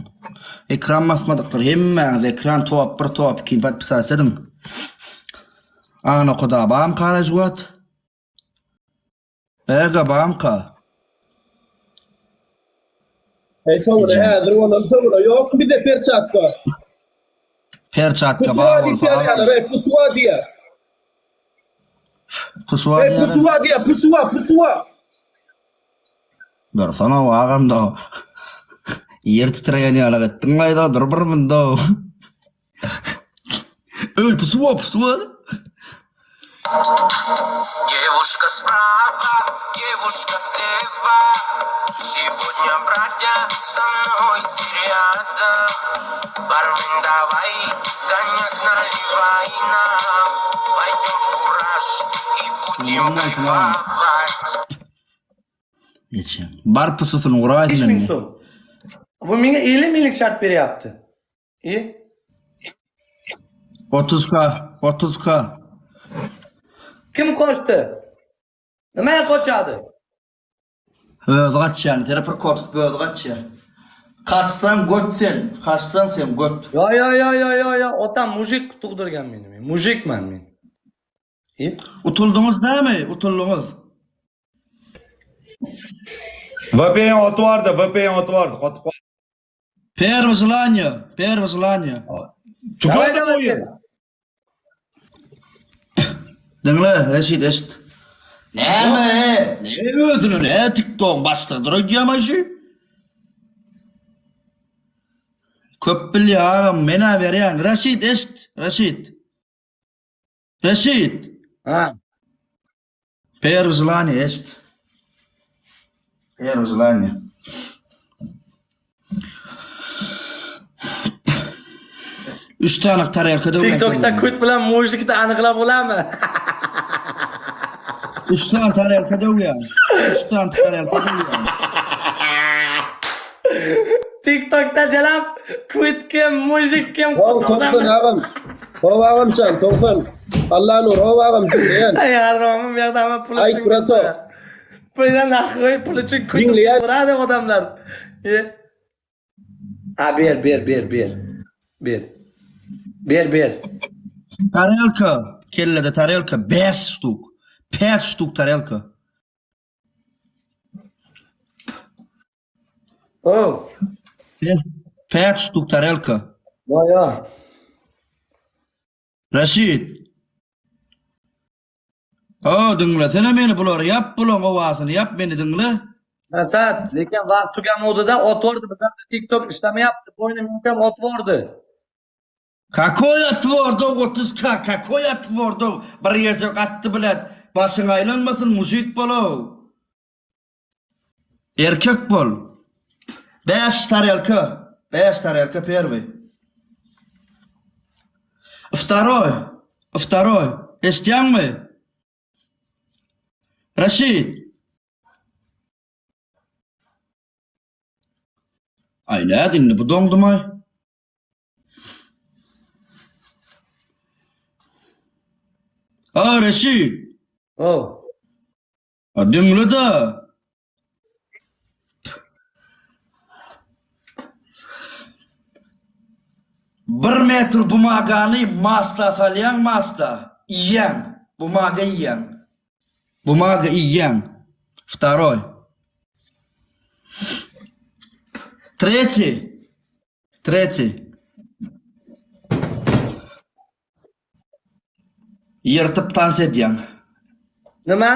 Speaker 2: Ekran basmadyklar hemmäňiz ekran top 1 top 2 podpisat ediň. Ana kuda bam karajuat. Bega bamka.
Speaker 3: Ey soňra häzir ondan soňra ýok bize perçatka.
Speaker 2: Perçatka
Speaker 3: Pusuwa
Speaker 2: bar
Speaker 3: diýip
Speaker 2: bolsa.
Speaker 3: ýazýarlar, ey pusuwa diýär.
Speaker 2: Pusuwa
Speaker 3: Ey
Speaker 2: diýär.
Speaker 3: pusuwa diýär, pusuwa, pusuwa.
Speaker 2: Dursana agam da. Ýer titreýän ýaly etdiň aýda dur bir munda. Öl pusuwa pusuwa.
Speaker 6: Девушка справа, девушка слева. Сегодня, братья, со мной рядом. Бармен, давай, коньяк наливай нам. Пойдем в кураж и будем
Speaker 2: Ну,
Speaker 6: кайфовать.
Speaker 2: Geçýän. Bar pususyny guraýsyn
Speaker 5: 5000
Speaker 2: indi.
Speaker 5: so'm. Bu menga 50 minglik şart beryapti. E?
Speaker 2: 30k, 30k.
Speaker 5: Kim qo'shdi? Nimaga qochadi?
Speaker 2: Özi gaçýan, seni bir kod tutup özi gaçýar. Kaçsaň göt sen, kaçsaň sen göt.
Speaker 5: Yo yo yo yo yo yo, otam mujik tug'dirgan meni. Men mujikman men. E?
Speaker 2: Utuldyňyz dämi? Utuldyňyz.
Speaker 4: VPN otib yubordi, VPN otib yubordi, qotib qoldi.
Speaker 2: Первое желание, первое желание.
Speaker 5: Давай,
Speaker 4: Tugadi
Speaker 5: давай.
Speaker 4: o'yin.
Speaker 2: Diňle, Reşit eşit. Näme? Ne özüni ne TikTok başlykdyr öýdýämi şu? Köp bilýär agam, men-ä berýän. Reşit eşit, Reşit. Reşit.
Speaker 5: Ha.
Speaker 2: Первое желание eşit. Первое желание. Üç tane tarelka döwlen.
Speaker 5: TikTokda ko't bilan mujikni aniqlab bo'ladimi?
Speaker 2: Üç tane tarelka döwýän. Üç tane tarelka döwýän.
Speaker 5: TikTokda jalab ko't kim, mujik kim?
Speaker 7: How 90 agam. How agam sen 90. Allah nur how agam dinleyen.
Speaker 5: Ay haromim, bu yoqda hamma pul
Speaker 7: Ay,
Speaker 5: uchun
Speaker 7: brato.
Speaker 5: Puldan nahroy pul uchun ko't
Speaker 7: Dinleyen.
Speaker 5: uradi odamlar. E. A ber, ber, ber, ber. Ber. Ber, ber.
Speaker 2: Tarelka. Kellede tarelka 5 ştuk. 5 ştuk tarelka.
Speaker 5: Oh.
Speaker 2: 5 ştuk tarelka.
Speaker 5: Yo, yo.
Speaker 2: Reşit. O diňlesene meni bulary ýap bulaň owazyny ýap meni diňle.
Speaker 5: Asad, lekin vaqt tugamuvdida otvordi. Bizlarda TikTok ishlamayapti. Bo'yni ham otvordi.
Speaker 2: Какой otvordi 30k какой otvordi bir gezek atdy bilet. Başyň aýlanmasyn mujik bol. Erkek bol. 5 tarelka. 5 tarelka первый. Второй. Второй. Eşitýäňmi? Raşid. Ay näde indi bu doňdumy? A Reşit.
Speaker 5: Oh.
Speaker 2: A diňle da. Bir metr bumagany masta salýaň masta. Iýýäň. Bumaga iýýäň. Bumaga iýýäň. Второй. Третий. Третий. Ýyrtyp tans edýäň.
Speaker 5: Nima?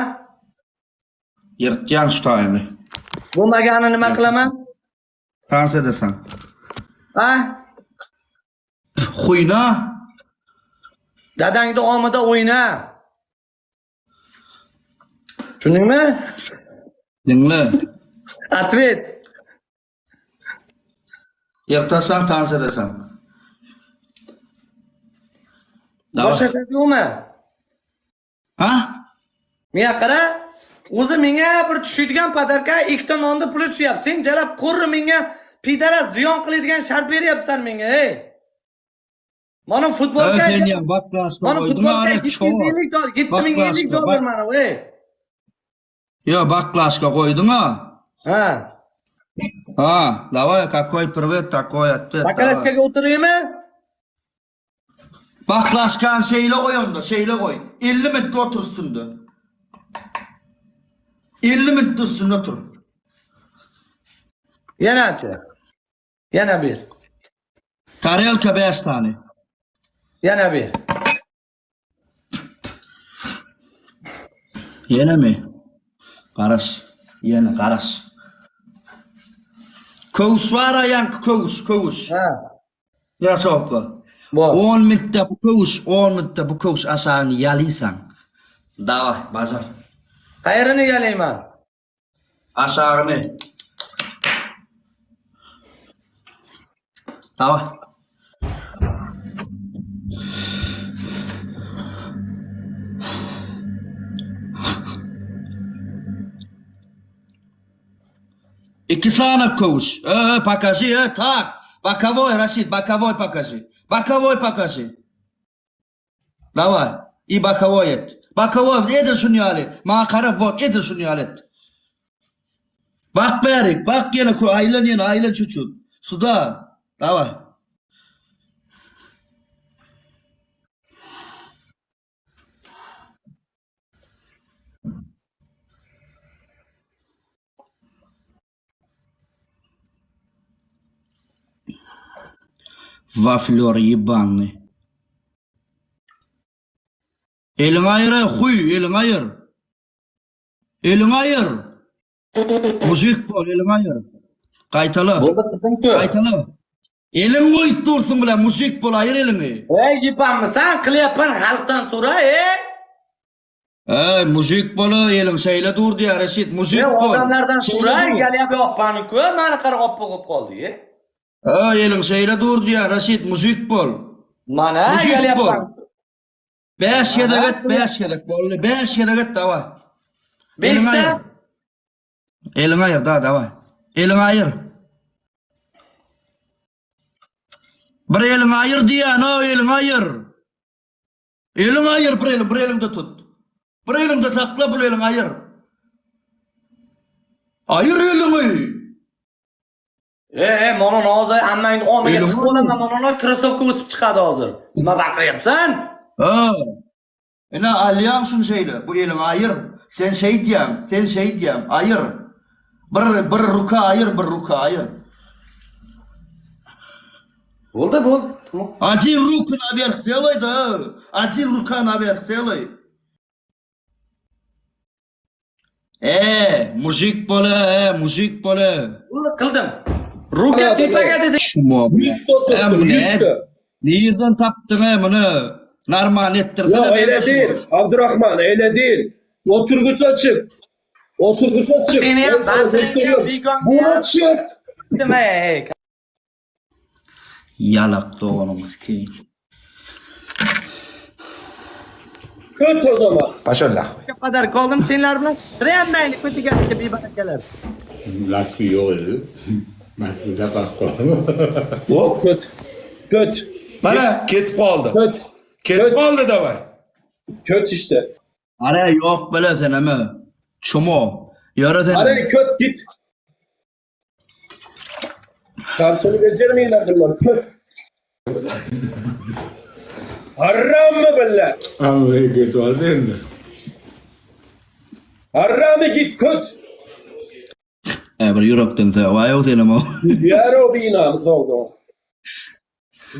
Speaker 2: Ýyrtýaň şu taýyny.
Speaker 5: Bo'lmagani nima qilaman?
Speaker 2: Tans edesən.
Speaker 5: Ha?
Speaker 2: Huyna.
Speaker 5: Dadangni omida o'yna. Tushundingmi?
Speaker 2: Diňle.
Speaker 5: Ответ.
Speaker 2: Ýyrtasaň tans edesən. Давай.
Speaker 5: Boshqa shart yo'qmi?
Speaker 2: Ha?
Speaker 5: Menga qara, o'zi menga bir tushadigan подарка ikkita nonni puli tushyapti. Sen jalab qurri menga пидарас ziyon qiladigan shart beryapsan menga, ey. Mana futbolka
Speaker 2: Sen ýa baklaşka
Speaker 5: Mana
Speaker 2: goýdum
Speaker 5: futbolka
Speaker 2: ara
Speaker 5: 750 dollar, 7050 dollar mana, ey.
Speaker 2: Ýa baklaşka goýduň ha.
Speaker 5: Ha.
Speaker 2: Ha, давай, какой привет, такой ответ. давай.
Speaker 5: Bakalashkaga o'tiraymi?
Speaker 2: Baklaşkan şeýle goý onda, şeýle goý. 50 minut otur üstünde. 50 minut üstünde otur.
Speaker 5: Yanachi. Yana bir.
Speaker 2: Tarelka 5 tane.
Speaker 5: Yana bir.
Speaker 2: Ýene mi? Garaş. Ýene garaş. Köwüş bar aýanky köwüş, köwüş.
Speaker 5: Ha.
Speaker 2: Krasovka.
Speaker 5: Bu.
Speaker 2: 10 minutda bu köwüş, 10 minutda bu köwüş aşagyny ýalysan. Давай, bajar.
Speaker 5: Qayerini yalayman?
Speaker 2: Aşagyny. Давай. Iki sany köwüş. Ö, pokaži, ö, tak. Bokovoy, Raşid, bokovoy pokaži. Bokovoy pokaži. Daway. I bokovoy et. Bokovoy, edil şun ýaly. Maňa gara, wot, edil şun ýaly et. Bak bärik, bak ýene, aýlan ýene, aýlan çuçut. Suda. Daway. Waflýor ýebanny. Eliňi aýyr-a, huý, eliňi aýyr. Eliňi aýyr. Mujik bol, eliňi aýyr. Gaýtala.
Speaker 5: Boldy gyzym
Speaker 2: Gaýtala. Eliňi goýup dursuň bilen, mujik bol, aýyr eliňi.
Speaker 5: Eý, ýebanmysan, klyapyn halkdan sora, eý.
Speaker 2: Eý, mujik bol, eliň şeýle dur diýýär, Reşit, mujik
Speaker 5: Eý,
Speaker 2: bol.
Speaker 5: odamlardan
Speaker 2: Şeýle
Speaker 5: sora,
Speaker 2: dur.
Speaker 5: gelýär bir opany kö, many gara oppa bolup galdy, eý.
Speaker 2: Eý, eliň şeýle dur diýýär, Reşit, mujik bol.
Speaker 5: Mana
Speaker 2: Mujik
Speaker 5: gelýär
Speaker 2: bol. Bäş gezek et, bäş gezek boldy. Bäş gezek et, daway. Eliňi
Speaker 5: Beşde
Speaker 2: aýyr. Eliňi aýyr, da, daway. Eliňi aýyr. Bir eliňi aýyr diýýän, o, eliňi aýyr. Eliňi aýyr, bir eliň, bir eliňde tut. Bir eliňde sakla, bir eliňi aýyr. Aýyr eliňi.
Speaker 5: E, e, mana hozir ammangni omiga
Speaker 2: Eliňi
Speaker 5: tiqib olaman, mana krossovka o'sib chiqadi hozir. Nima baqiryapsan?
Speaker 2: Ha. Ine alýaň şuny şeýle, bu eliňi aýyr. Sen şeý diýýäň, sen şeý diýýäň, aýyr. Bir bir ruka aýyr, bir ruka aýyr.
Speaker 5: Bo'ldi, bo'ldi.
Speaker 2: Один руку наверх сделай да. Один рука наверх сделай. E, mujik bol, e, mujik bol.
Speaker 5: Bo'ldi, qildim. Ruka tepaga dedi.
Speaker 2: Şumo.
Speaker 7: 100 tuttum, 100
Speaker 2: Nirden tapdyň e muny? Normal etdirsene.
Speaker 7: Yok öyle değil. Abdurrahman öyle değil. Oturguça çık. Oturguça çık.
Speaker 5: Seni
Speaker 7: Ben
Speaker 5: ham
Speaker 7: sana
Speaker 5: batırga,
Speaker 7: gösteriyorum.
Speaker 5: begonga
Speaker 7: Buna
Speaker 5: ham
Speaker 7: çık.
Speaker 5: sikdim, ey, ey.
Speaker 2: Ýalak doganyňyz keýin.
Speaker 7: Köt o zaman.
Speaker 4: Paşol nahvi.
Speaker 5: Qadar qoldim senlar bilan. Tirayapmaylik ko'tigasiga bebarakalar.
Speaker 8: Laski yo'q edi. Masjidda qoldim.
Speaker 7: Hop köt. Köt.
Speaker 4: Mana ketib qoldi.
Speaker 7: Köt.
Speaker 4: Ketib qoldi davay.
Speaker 7: Köt işte.
Speaker 2: Ara ýok bile sen eme. Çumo. Ýöre sen.
Speaker 7: Araya köt git. Kartonu becermeyiler bunlar. Köt. Haram mı böyle?
Speaker 8: Allah'a ketib oldi endi.
Speaker 7: Harami git köt.
Speaker 2: E bir ýürekden söwaý o senem o.
Speaker 7: Ýar o binamy sogdu.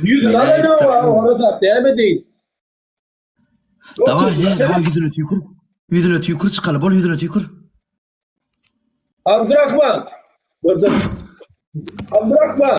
Speaker 7: Ýüzüne ne var orada däme değil.
Speaker 2: Daway, he, daway ýüzüne tüýkür. Ýüzüne tüýkür çykaly, bol ýüzüne tüýkür.
Speaker 7: Abdurrahman. Dur dur. Abdurrahman.